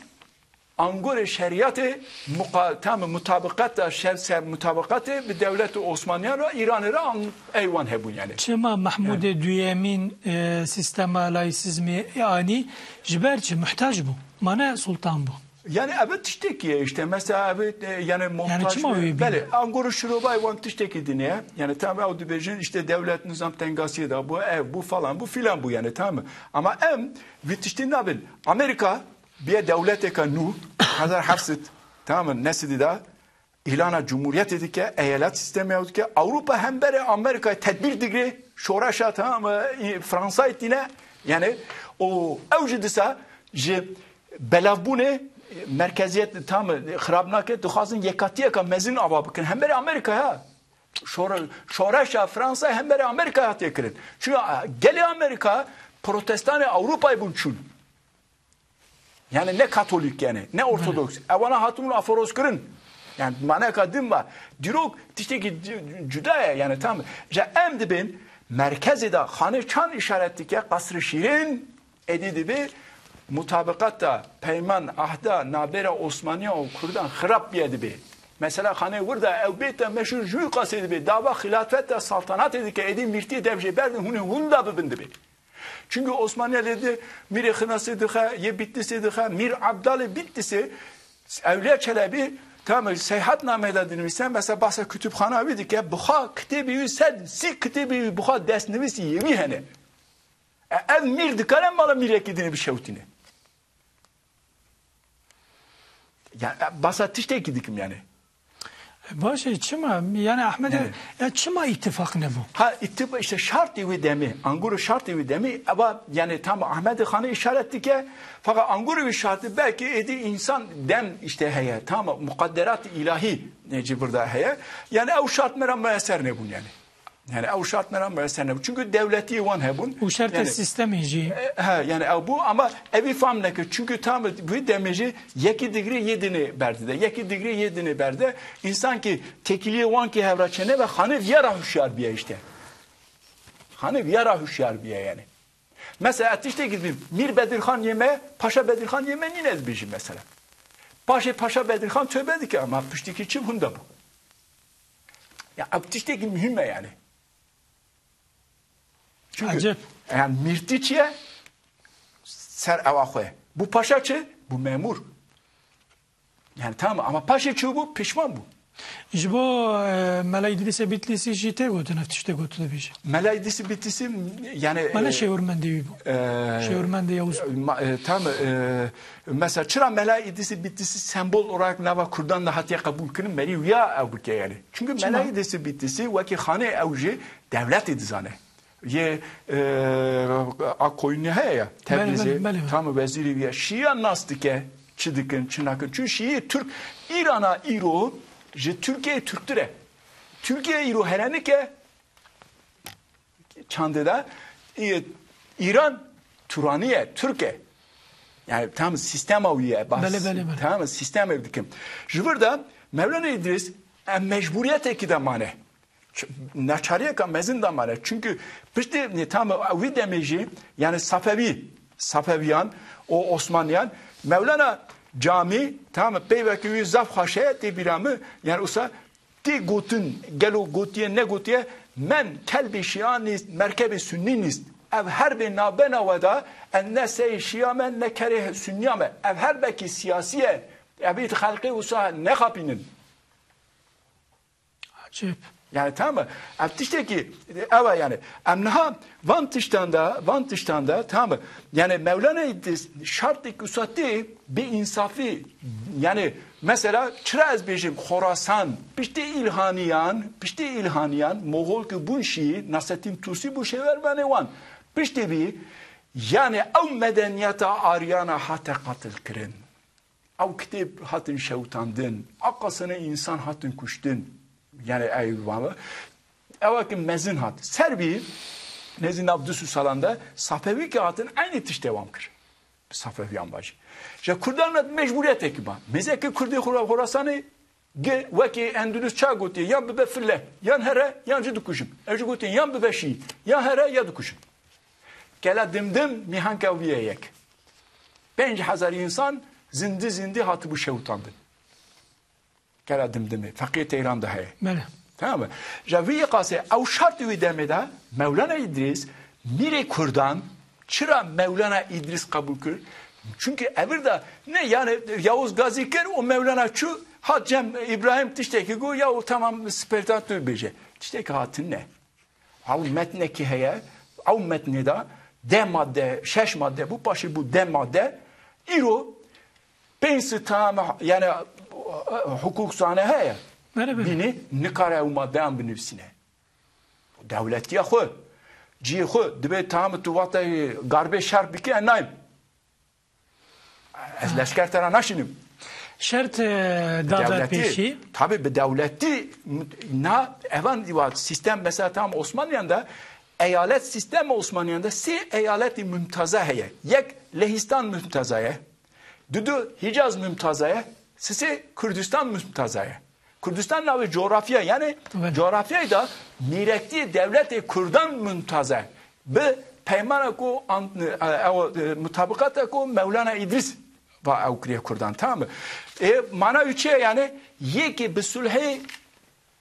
angorê şeriyatê muqa-, tamam mı, mutabiqet de, şer-, ser mutabiqetê bi dewletê Osmaniyan re, Îranê re an-, eywan hebûn yani. Çima Mehmûdê Evet. Duyemîn, e, sîstema laîsîzmê anî? Ji ber çi? Muhtac bû. Mane sultan bû. Yani ev tiştekî ye işte. Mesela ev, e, yani muhtaç çima bir, wê bîne? Belê, angoro şirobay wan tiştekî din e. Yani tamam ew dibêjin işte devlet nizam tengasiyê de bu, ev bu falan bu filan bu yani tamam mı? Ama em vî tiştî nabin. Amerika biye dewleteka nû, hezar heft sed, tamam mı? Nesidî de îlana cumhuriyetê dike, eyalet sistemê ew dike. Ewropa hemberê Amerikayê tedbîr digre, şoreşa tamam mı? Fransayê tîne. Yani o ew ji disa ji belavbûnê, merkeziyet tam xirab nake, dixwazin yekatiyeka mezin ava bikin. Hemberê Amerikaya, şore-, şoreşa Fransa hemberê Amerikaya hatiye kirin. Çünkü gelê Amerika protestanê Ewropayê bûn çûn. Yani ne Katolik yani, ne Ortodoks. Ewana hatibûn aforoz kirin. Yani maneka din var. Dîrok tiştekî c-, cuda ye yani tam. Ji em dibin merkezê de xanê çand işaret dike, Qasr-ı Şîrin, êdî dibe mutabiqata, peyman, ahda, nabêra Osmaniya û Kurdan xirab biye dibe. Mesela xanê wir de ew bête meşhur ji wî qasê dibe, dava xilafet de saltanatê dike, êdî mîrtî dev jê berdin, hûn ê hûn da bibin dibe. Çünkü Osmaniye lê di mîrê Xinasê dixe, yê Bitlisê dixe, Mîr Abdalê Bitlisê, Ewliya Çelebi, tamam, Seyhatnameyê de dinivîse, mesela bahsa kütüphana wî dike, buxa kitêbê wî sed, sî kitêbê wî buxa destnivîsî yê wî hene. E, ev mîr dikare mala mîrekî dinê bişewtîne. Ya, e, bahsa tiştekî dikim yani. Baş e, çima? Yani Ahmet, Evet. ya çima ittifak nebû? Ha, ittifak işte şartê wê demê, angoro şartê wê demê, eva yani tam Ahmet Xan'ı işaret dike, fakat angoro wê şartı belki edi insan dem işte heye, tamam, mukadderat ilahi neci burada heye. Yani ew şart mera müesser nebûn yani. Yani ew şart mera müesser nebûn. Çünkü devletî wan hebûn. Û şertê Yani, sistemê jî. e, he, yani ew bû ama evî fam neke. Çünkü tam bu demê jî yekî digirê yê dinê berdide. Yekî digirê yê dinê berde. İnsan ki tekiliyê wan ki hevra çene ve Xanê viya ra huşyar biye işte. Xanê viya ra huşyar biye yani. Mesela tiştekî dibî Mîr Bedirxan yê me, Paşa Bedirxan yê me nîne dibêjî mesela. Paşê Paşa Bedirxan tövbe dike ama piştîkî çi hunda bû. Ya ev tiştekî muhîm e yani. Çünkü Ecêb. yani mîrtî çi ye? Ser ewa xwe. Bu paşa çi? Bu memur. Yani tamam ama paşê çi bû? Pişman bû. Ji bo, e, Mela Îdrîsê Bitlîsî jî tê gotin ev tiştê got tu dibêjî. Mela Îdrîsê Bitlîsî yani, Mela e, Şêwirmendê wî bû. e, Şêwirmendê Yavuz bû. ma-, e, tam, e, mesela çira Mela Îdrîsê Bitlîsî sembol olarak nava Kurdan da hatiye qebûl kirin, merî wiya ew bike yani. Çünkü Çima? Mela Îdrîsê Bitlîsî wekî xanê ew jî dewletê dizane. Yê, e, a koyunê heye ya, Belê, Tebrizê, belê, belê, belê. tam wezîrê wî ye. Şîya nas dike, çi dikin, çi nakin. Çünkü Şîyê Türk, Îrana îro ji Türkiye Türktür e. Türkiye îro herenik e, çandê de, e, Îran Turaniye, Türk e. Yani tam sistema wî ye, bas. Belê, belê, belê. Tam sistema wî dikim. Ji vir de Mevlana Îdris, em mecburiyetekî de mane. Ç-, neçariyeka mezin de mane. Çünkü piştî, ne, tam wî demê jî, yani Safevi, Safeviyan, o Osmaniyan, Mevlana Cami, tam peyvekî wî zaf xweş e, tê bîra min, yani usa tê gotin, gelo gotiye, negotiye, men kelbê şia nîst, merkebê sunnî nîst. Ev her bê nabena we da, en ne sey şia me, ne kerê sunniya me. Ev her bekî siyasî ye. Ev ît xelqê usa nexapînin. Acayip. Yani tamam mı? Ev tiştekî, ev e yani. Em niha van tiştan da, van tiştan da, tamam mı? Yani Mevlana şartê kusatê bi insafî, yani mesela çira ez bêjim Xorasan, piştê İlhaniyan, piştê İlhaniyan, Moğol ki bûn şî, Nasreddin Tusi bu şêwervanê wan. Piştê bî, yani ew medeniyeta Aryana hate qatil kirin. Ew kitêb hatin şewitandin, a qasene însan hatin kuştin. Yani ew vava. Ewa ki mezin hat. Ser bî, nêzî nav du sed salan de Safewî ki hatin eynî tişt dewam kir. Safewiyan bajî. Ji Kurdan re mecbûriyetekî ba. Mêzeke Kurdê Xora-, Xorasanê Gi wekî Endulus ça gotiye, yan bibe file, yan here, yan jî dikujim. Ew jî gotiye, yan bibe şî, yan here, ya dikujim. Kela Dimdim mîhanka wî ye yek. Pênc hezar însan zindî zindî hatibû şewitandin. Kela Dimdimê, Feqiyê Teyran de heye. Belê. Tamam mı? Ji vî qasê ew şertî wî demê de Mewlana Îdrîs, mîrê Kurdan, çira Mewlana Îdrîs qebûl kir? Çünkü evir de ne, yani Yavuz Gazî kir û Mewlana çû, hat cem Îbrahîm tiştekî got, ya o tamam, speltan tu bêje. Tiştekî hatin ne. Ew metnekî heye, ew metnê de deh madde, şeş madde bû, paşê bû deh madde. Îro pênc sed tam, yani, hukukzane heye. Bere, bere. Bînî nikare ew maddeyan binivîsîne. Dewletiya xwe, cihê xwe, dibê tam tu wate garbê şer bike, nayim. Ez leşker te ra naşînim. Şert, e, dada Dewletî, pêşî. Tabi bi dewletî, na, evan diwa sistem mesela tam Osmanlıyan da, eyalet sistem Osmanlıyan da sê eyaletî mumtaza heye. Yek Lehistan mumtaza ye. Dudu Hicaz mumtaza ye. Sisê Kurdistan mumtaza ye. Kurdistan navê coğrafya, yani Tabii. coğrafyayı da mîrektî dewletê Kurdan mumtaza ye. Bi peymana ku an-, e, ew, e, mutabakata ku Mewlana Îdrîs va ew kiriye Kurdan, tamam mı? E, mana wî çi ye yani? Yekê bi sulhê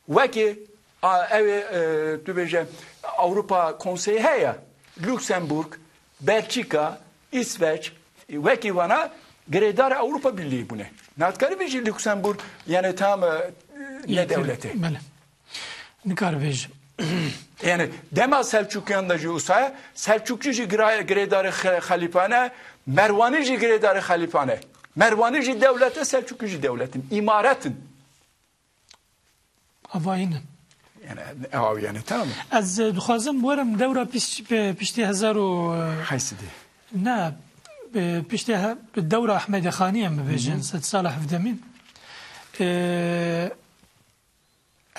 wekî, a, ew ê, e, tu bêje Avrupa Konseyi heye, Lüksemburg, Belçika, Îsveç, wekî vana girêdar Avrupa Birliği bûne. Natkari bêjî Lüksemburg, yani tam, e, ne Yekî, dewlete. Belê. Nikar bêjim. Yani dema Selçukiyan da jî usaya, Selçukçu jî gira-, girêdarê xe-, xelîfane, Merwanî jî girêdarê xelîfane. Merwanî jî dewlete, Selçukî jî dewletin, îmaretin. Avayî ne. Yani, ew yani, tamam mı? Ez, e, dixwazim werim dewra pis-, pe-, piştî hezar û, e, Heysidî. Ne, e, piştî he-, dewra Ehmedê Xanî em bibêjin, Hı hı. sedsala hevdemîn. E,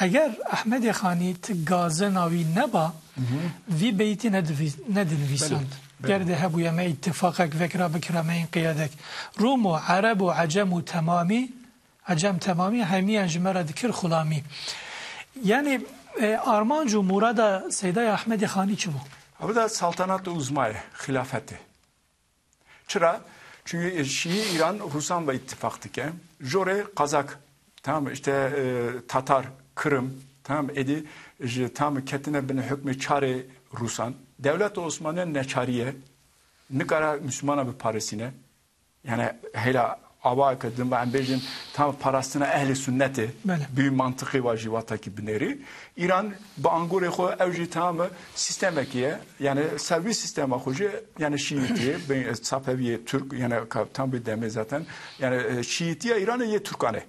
eger Ehmedê Xanî ti gazena wî neba, Hı hı. vî beytî nedivî-, nedinivîsand. Belê, belê. Ger de hebûye me îttifaqek vekira bikira me yên qiyadek. Rom û Ereb û Ecem û temamî, Ecem temamî hemiyan ji me re dikir xulamî. Yani, e, armanc û murada Seydaya Ehmedê Xanî çi bû? Ew da saltanat uzma ye, xilafet e. Çira? Çünkü, e, Şii Îran Rusan ve ittifaq dike. Jorê Kazak, tamam mı? İşte, e, Tatar, Kırım, tamam mı? Êdî ji, tamam mı, ketine bin hukmê çarê Rusan. Dewleta Osmanî neçarî ye. Nikare Müslümana biparisîne. Yani hêla ava ke din ve em bêjin tam parastina ehlê sünnetê. Belê. Bi mantiqê wa jî wata ki binêrî. Îran bi angorê xwe ew jî tam sistemekî ye. Yani servî sistema xwe jî yani şiîtî ye, ben-, safeviyê Türk yani ka-, tam bir demê zaten. Yani, e, şiîtiya Îranê yê Türkan e.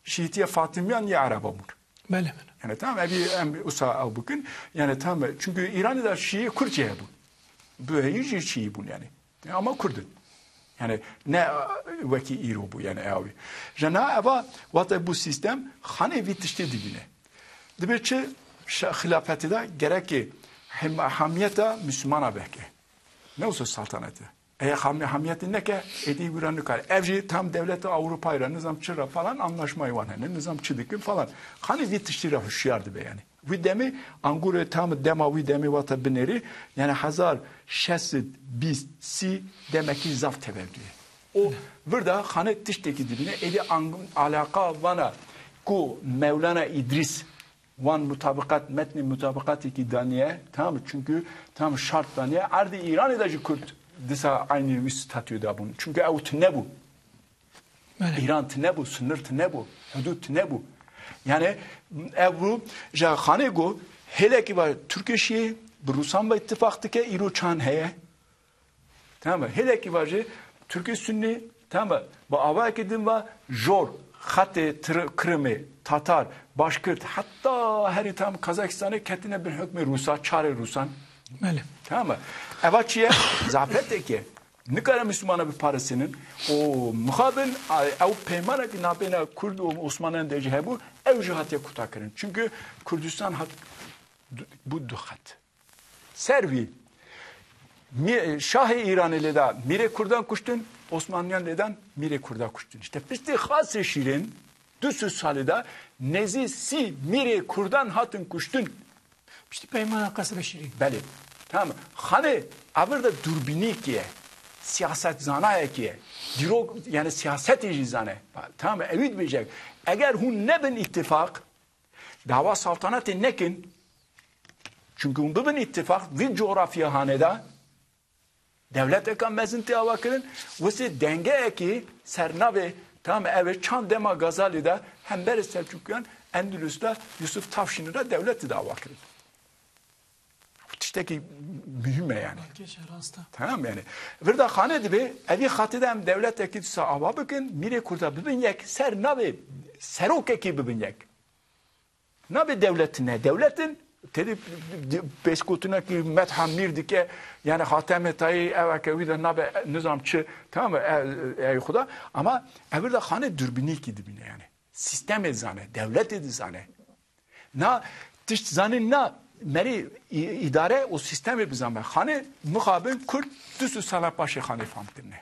Şiîtiya Fatimiyan yê Ereba bûn. Belê, belê. Yani tamam, ev em usa ew bikin. Yani tamam, çünkü Îranê de şiî Kurd jî hebûn. Bi heyî jî şiî bûn yani. Ama Kurd in. Yani ne, e, wekî îro bû yani ew. Ji na eva wate bû sistem, xanê vî tiştê dibîne. Dibe çi şa-, xilafetê de gerekê hem-, hamiyeta Müslümana veke. Ne wisa saltanetê. Eya ham-, hamiyetê neke, êdî wî re nikare. Ev jî tam dewleta Ewropayê re, nizam çi re falan anlaşmayê wan hene, nizam çi dikin falan. Xanê vî tiştî re huşyar dibe yani. Wî demê, angurê tam dema wî demê wate binêrî, yani hezar şeş sed bîst sî demekî zaf tevev diye. O vir de xanê tiştekî dibîne, êdî ang-, alaqa vana ku Mewlana Îdrîs wan mutabiqat, metnê mutabiqatê kî daniye, tamam mı? Çünkü tam şart daniye. Erdê Îranê de jî Kurd disa aynı wî statüyê de bûn. Çünkü ew tune bû. Belê. Îran tune bû, sınır tune bû, hudud tune bû. Yani ev bû, ji xanê got, hêlekî va Türkê şiyê, bi Rusan ve ittifaq dike, îro çan heye. Tamam mı? Hêlekî va jî Tirkê Sunnî, tamam mı? Bi avayekî din va jor, xetê Tir-, Kirimê, Tatar, Başkirt, heta herî tam Kazakistanê ketine bin hukmê Rûsa, çarê Rûsan. Belê. Tamam mı? Eva çi ye? Zafetek e. Nikare Müslümana biparisînin. O mixabin, a, ew peymanekî nabêna Kurd û Osmanan de jî hebû, ew jî hatiye kuta kirin. Çünkü Kurdistan hat, du-, bû du xet. Ser vî, mi-, şahê Îranê lê da mîrê Kurdan kuştin, Osmanliyan lê dan mîrê Kurda kuştin. İşte piştî Xasê Şîrên, Du sed salî de nêzî sî mîrê Kurdan hatin kuştin. Piştî peymana Qesrê Şîrîn. Belê. Tamam. Xanê evir de dûrbînîkî ye. Siyasetzanayekî ye. Dîrok, yani siyasetê jî zane. Tamam, ewî dibêje. Eger hûn nebin îttifaq, dawa saltanatê nekin. Çünkü hûn bibin îttifaq, vî coğrafya hanê de, dewleteka mezin tê ava kirin, wisa dengeyekî ser navê, tamam, ev ê çand dema Gazalî de hemberê Selçukiyan Endülüs de Yusuf Tavşinî re dewletî de ava kirin. Bu tiştekî mühim e yani. Belkî şey rast e. Tamam yani. Vir de Xanê dibe, evî xatî de em dewletekî disa ava bikin, mîrê Kurda bibin yek, ser navê serokekî bibin yek. Nabê dewletin e. Dewletin, tedî pêşgotinekî Metha Mîr dike, yani Hatemê Tayî, eveke wî de nabe nizam çi, tamam mı? E, e, ey Xuda. Ama evir de Xanê dûrbînîkî dibîne yani. Sistemê dizane, dewletê dizane. Na tişt zanîn na merî î-, îdare û sistemê bizanbe. Xanê mixabin Kurd du sed sala paşê Xanê fam kirine.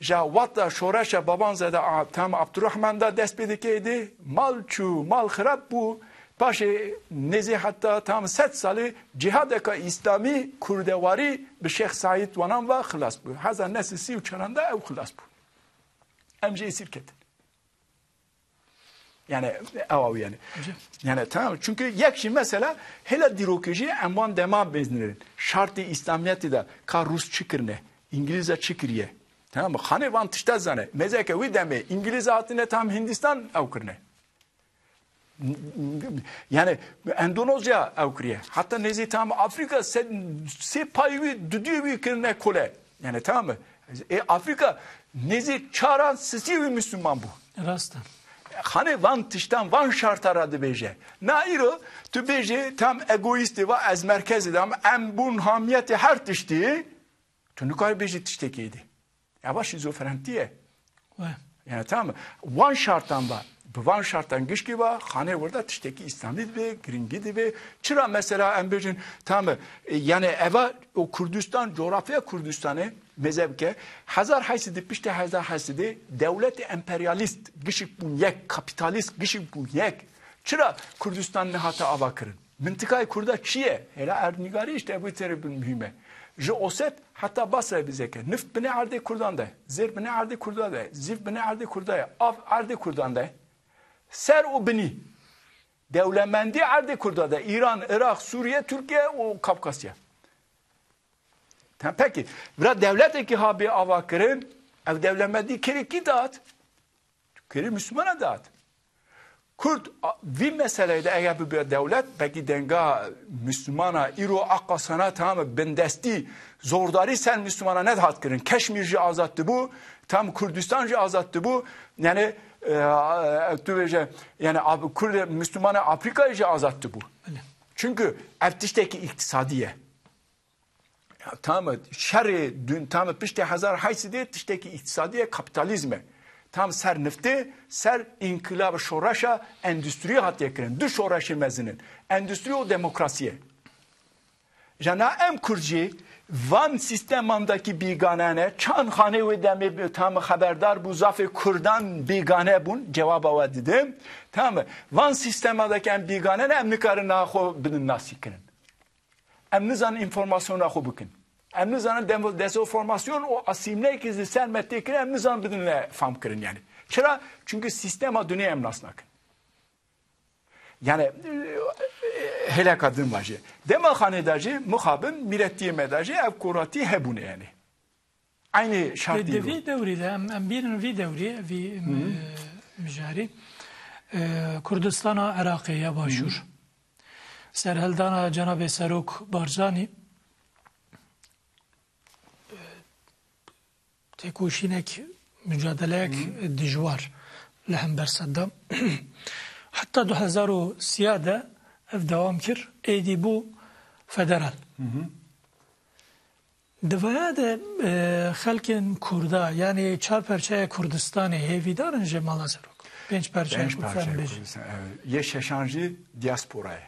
Ja wexta şoreşa Babanzade a-, tam Abdurrahman da dest pê dike êdî, mal çû, mal xirab bû. Paşê nêzî heta tam sed salî cihadeka îslamî, kurdewarî bi Şêx Seîd wanan ve xilas bû. Hezar neh sed sî û çaran de ew xilas bû. Em jê esîr ketin. Yani ew yani. Yani tamam. Çünkü yek jî mesela hela dîrokê jî em wan dema bêznirin. Şartê îslamiyetê de ka Rûs çi kirine, Îngilîza çi kiriye. Tamam mı? Xanê van tişta zane. Mêzeke wî demê Îngilîza hatine tam Hindistan ew kirine. Yani Endonezya ew kiriye. Hatta nêzî tam Afrika se-, sê payî wî, dudiyê wî kirine kole. Yani tamam mı? E, Afrika nêzî çaran sisî wî Müslüman bû. Rast e. Xanê van tiştan, van şarta ra dibêje. Na îro tu bêjî tam egoîstê va ez merkezê de em, em bûn hamiyetê her tiştî. Tu nikarî bêjî tiştekî êdî. Eva şîzofrentî ye. We. Yani tamam mı? Van şartan va, bi van şartan gişkî va, Xanê wir de tiştekî îslamî dibe, giringî dibe. Çira mesela em bêjin, tamam mı? E, yani eva o Kurdistan, coğrafya Kurdistanê, mezebke, hezar heysedî, piştê hezar heysedî dewletê emperyalîst gişik bûn yek, kapîtalîst gişik bûn yek. Çira Kurdistan nehate ava kirin? Mintiqayê Kurda çi ye? Hela erdnîgarî işte bu tere bin mühim e. Ji Oset heta Basrayê bizeke. Nift binê erdê Kurdan de. Zêr binê erdê Kurda de. Zîv binê erdê Kurda ye. Av erdê Kurdan de. Ser û binî. Dewlemendî erdê Kurda de. Îran, Iraq, Sûriye, Tirkiye û Kafkasya. Tem peki. Vira dewletekî ha bê ava kirin, ev dewlemendî kerê kî dat? Kerê Müslümana dat. Kurd, a, vî meseleyê de eger bibe dewlet, belkî denga Müslümana îro aqasana tamam bindestî, zordarî ser Müslümana nedihat kirin. Keşmîr jî azad dibû, tam Kurdistan jî azad dibû. Yani, e, e, tu bêje, yani Af-, Kurd, Müslümana Afrikayê jî azad dibû. Belê. Çünkü ev tiştekî îktisadî ye. Ya, tam şerê dün, tam piştê hezar heysedê tiştekî îktisadî ye, kapîtalîzm e. Tam ser niftê, ser înkîlab, şoreşa endûstrî hatiye kirin. Du şoreşê mezin in. Endûstrî û demokrasî ye. Jana em Kurd jî van sîstemandakî bîgane ne. Çand Xanê wê demê bi-, tam xeberdar bû, zafê Kurdan bîgane bûn. Cewaba we didim. Tamam mı? Van sîstemandakî em bîgane ne, em nikarin niha xwe bidin nasîkirin. Em nizanin înformasyona xwe bikin. Em nizanin demo-, dezenformasyon û asîmleyekî li ser me tê kirin, em nizanin bidin me fam kirin yani. Çira? Çünkü sîstema dinê em nas nakin. Yani, e, e, hêleka din va jî. Dema Xanê de jî, mixabin, mîretiyê me de jî ev koratî hebûne yani. Aynı şartî Di, di vî dewrî de, em, em bînin vî dewrî, vî, Hı hı. e, mijarî, e, Kurdistana Iraqê ya Başûr. Hı hı. Serhildana Cenabê Serok Barzanî, e, têkoşînek, mucadeleyek Hı hı. dijwar li hember Seddam. Heta du hezar û sî de ev dewam kir, êdî bû federal. Hı hı. Di vaya de, e, xelkên Kurda, yanî çar perçeya Kurdistanê hêvîdar in ji mala Serok? Pênc perçeya Pênc Kurdistan parçeya bêjin. Kurdistan, evet. Yê şeşan jî diaspora ye.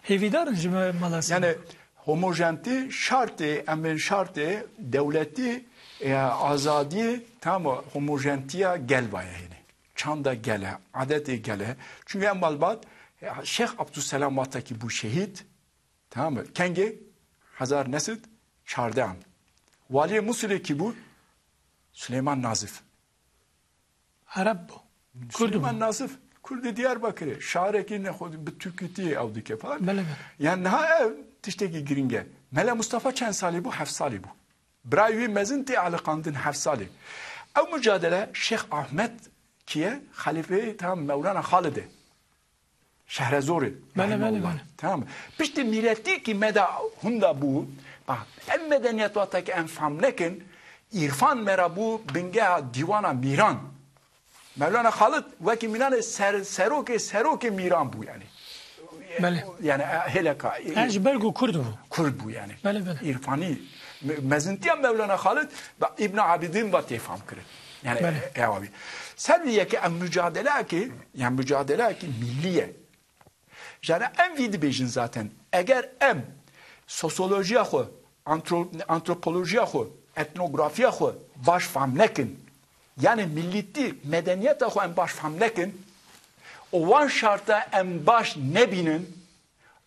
Hêvîdar in ji me-, mala Serok? Yani homojentî şartê, em bên şartê dewletî E, azadiyê, tamam, homojentiya gel baye hêne. Çanda gel e, adetê gel e. Çünkü em malbat, e, Şêx Abdulselam wextekî bû şehîd, tamam mı? Kengê hezar nesit çardehan. Waliyê Musulê kî bû? Süleyman Nazif. Ereb bû. Kurd bû. Süleyman Nazif, Kurdê Diyarbakirê. Şarekî nexwe bi Tirkîtiyê ew dike falan. Belê, belê. Yani niha ev tiştekî giring e. Mele Mustafa çend salî bû? Heft salî bû. Birayê wî mezin tê aliqandin heft salî. Ew mücadele Şêx Ahmet kiye, xelîfeyê tam Mewlana Xalid e. Şehrezorê. Belê, belê, rahimehullah. Belê. Tamam mı? Piştî mîretî ki me da hunda bû, bak, ev medeniyet wexta ki em fam nekin, îrfan me ra bû bingeha dîwana mîran. Mewlana Xalid wekî mînanê ser, serokê, serokê mîran bû yani. Belê. Yani, e, hêleka, e, Her ji ber ku Kurd bû. Kurd bû yani. Belê, belê. Îrfanî, me-, mezintiya Mewlana Xalid, be Îbn Abidin ve tê fam kirin. Yani, Belê. e, ewa wî. Ser vî yekê em mücadeleyekê, yani mücadeleyekî millî ye. Jane em vî dibêjin zaten. Eger em sosyolojiya xwe, antro-, antropolojiya xwe, etnografiya xwe baş fam nekin, yani millîtî, medeniyeta xwe em baş fam nekin, û wan şarta em baş nebînin,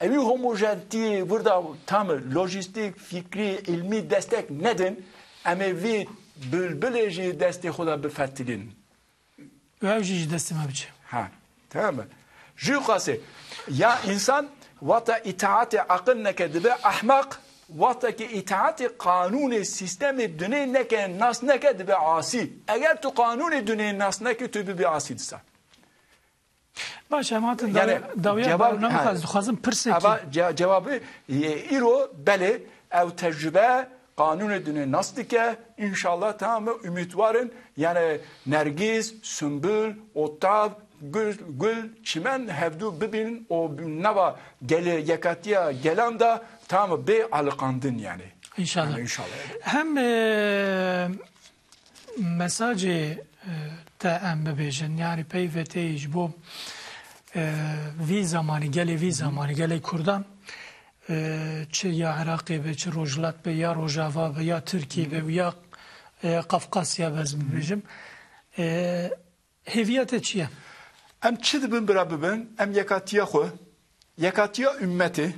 ewî homojentiyê wir da tam lojîstîk, fikrî, ilmî destek nedin, em ê vî bilbilê jî destê xwe de bifetilînin. Û ew jî ji destê me biçe. Ha, tamam mı? Jû qasê, ya insan wata îtaatê aqil neke dibe ehmaq, wata ki îtaatê qanûnê sîstemê dunê neke, nas neke dibe asî. Eger tu qanûnê dunê nas neke, tu bibî asî disa. Baş, em hatin Yani, dawiya, dawiya cevap- bername ha. Xwez dixwazim pirsekî. Eva ce- cevabı, e, îro belê ew tecrübe qanûnê dunê nas dike. İnşallah tamam mı? Ümîtwar in. Yani Nergîz, Sumbul, Otav, Gul, Gul, Çimen hevdû bibînin û nava gele, yekatiya gelan da tamam mı? Bê aliqandin yani. İnşallah. Yani inşallah. Hem e, mesajê e, te em bibêjin, yani peyvê te yî ji bo e, vî zamanî, gelê vî zamanî, gelê Kurdan, e, çi ya Iraqê be, çi Rojhilat be, ya Rojava be, ya Tirkî be û ya e, Qafqasya be, ez bibêjim. E, hêviya te çi ye? Em çi dibin bira bibin, em yekatiya xwe, yekatiya ümmetê,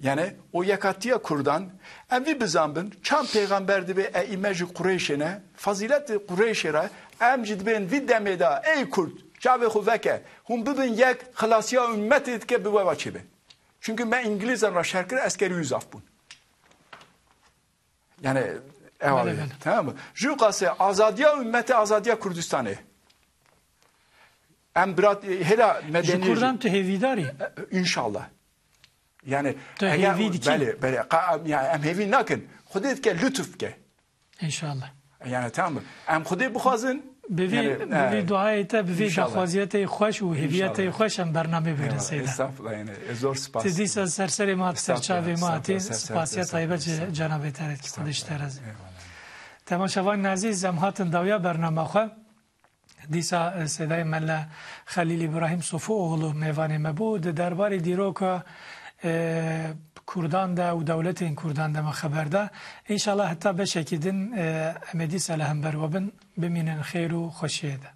yani o yekatiya Kurdan, em vî bizanbin, çand pêxember dibe eîme ji Qureyşê ne, fazîletê Qureyşê re, em jî dibên vî demê de, ey Kurd, çavê xwe veke, hûn bibin yek, xilasiya ümmetê dike bi we ve çêbe. Çünkü me Îngilîzan re şer kir, eskerî wî zaf bûn. Yani, ewa Belê, belê. Tamam mı? Jû qasê azadiya ümmetê, azadiya Kurdistanê. Em birat, hela Ji medeniyê Kurdan jî- tu hêvîdar î? E, İnşallah. Yani, Tu eger- hêvî dikî? Belê, belê. Qa- yani, em hêvî nakin. Xwedê dike lütuf bike. İnşallah. Yani, tamam mı? Em Xwedê bixwazin. Bi vî, yani, bi vî e, duayê te, bi vî inşallah. Daxwaziyê te yê xweş û hêviya te yê Eyvallah. Xweş em bernameyê bêrin Eyvallah. Seyda. Estağfurullah, yani, e, zor spas. Tu dîsa ser serê me hat ser çavê me hatî. Estağfurullah, ser, ser, ser, ser, ser. Spasiya taybet ji Cenabê te re dikî. Xwedê ji te razî. Eyvallah. Temaşevanên ezîz, em hatin dawiya bernama xwe. Dîsa, e, Seydayê Mele Xelîl Îbrahîm Sofuoğlu mêvanê me bû. Di derbarê dîroka, e, Kurdan de û dewletên Kurdan de me xeber da. Înşallah heta beşekî din, e, em ê dîsa li hember we bin. Bimînin xêr û xweşiyê de.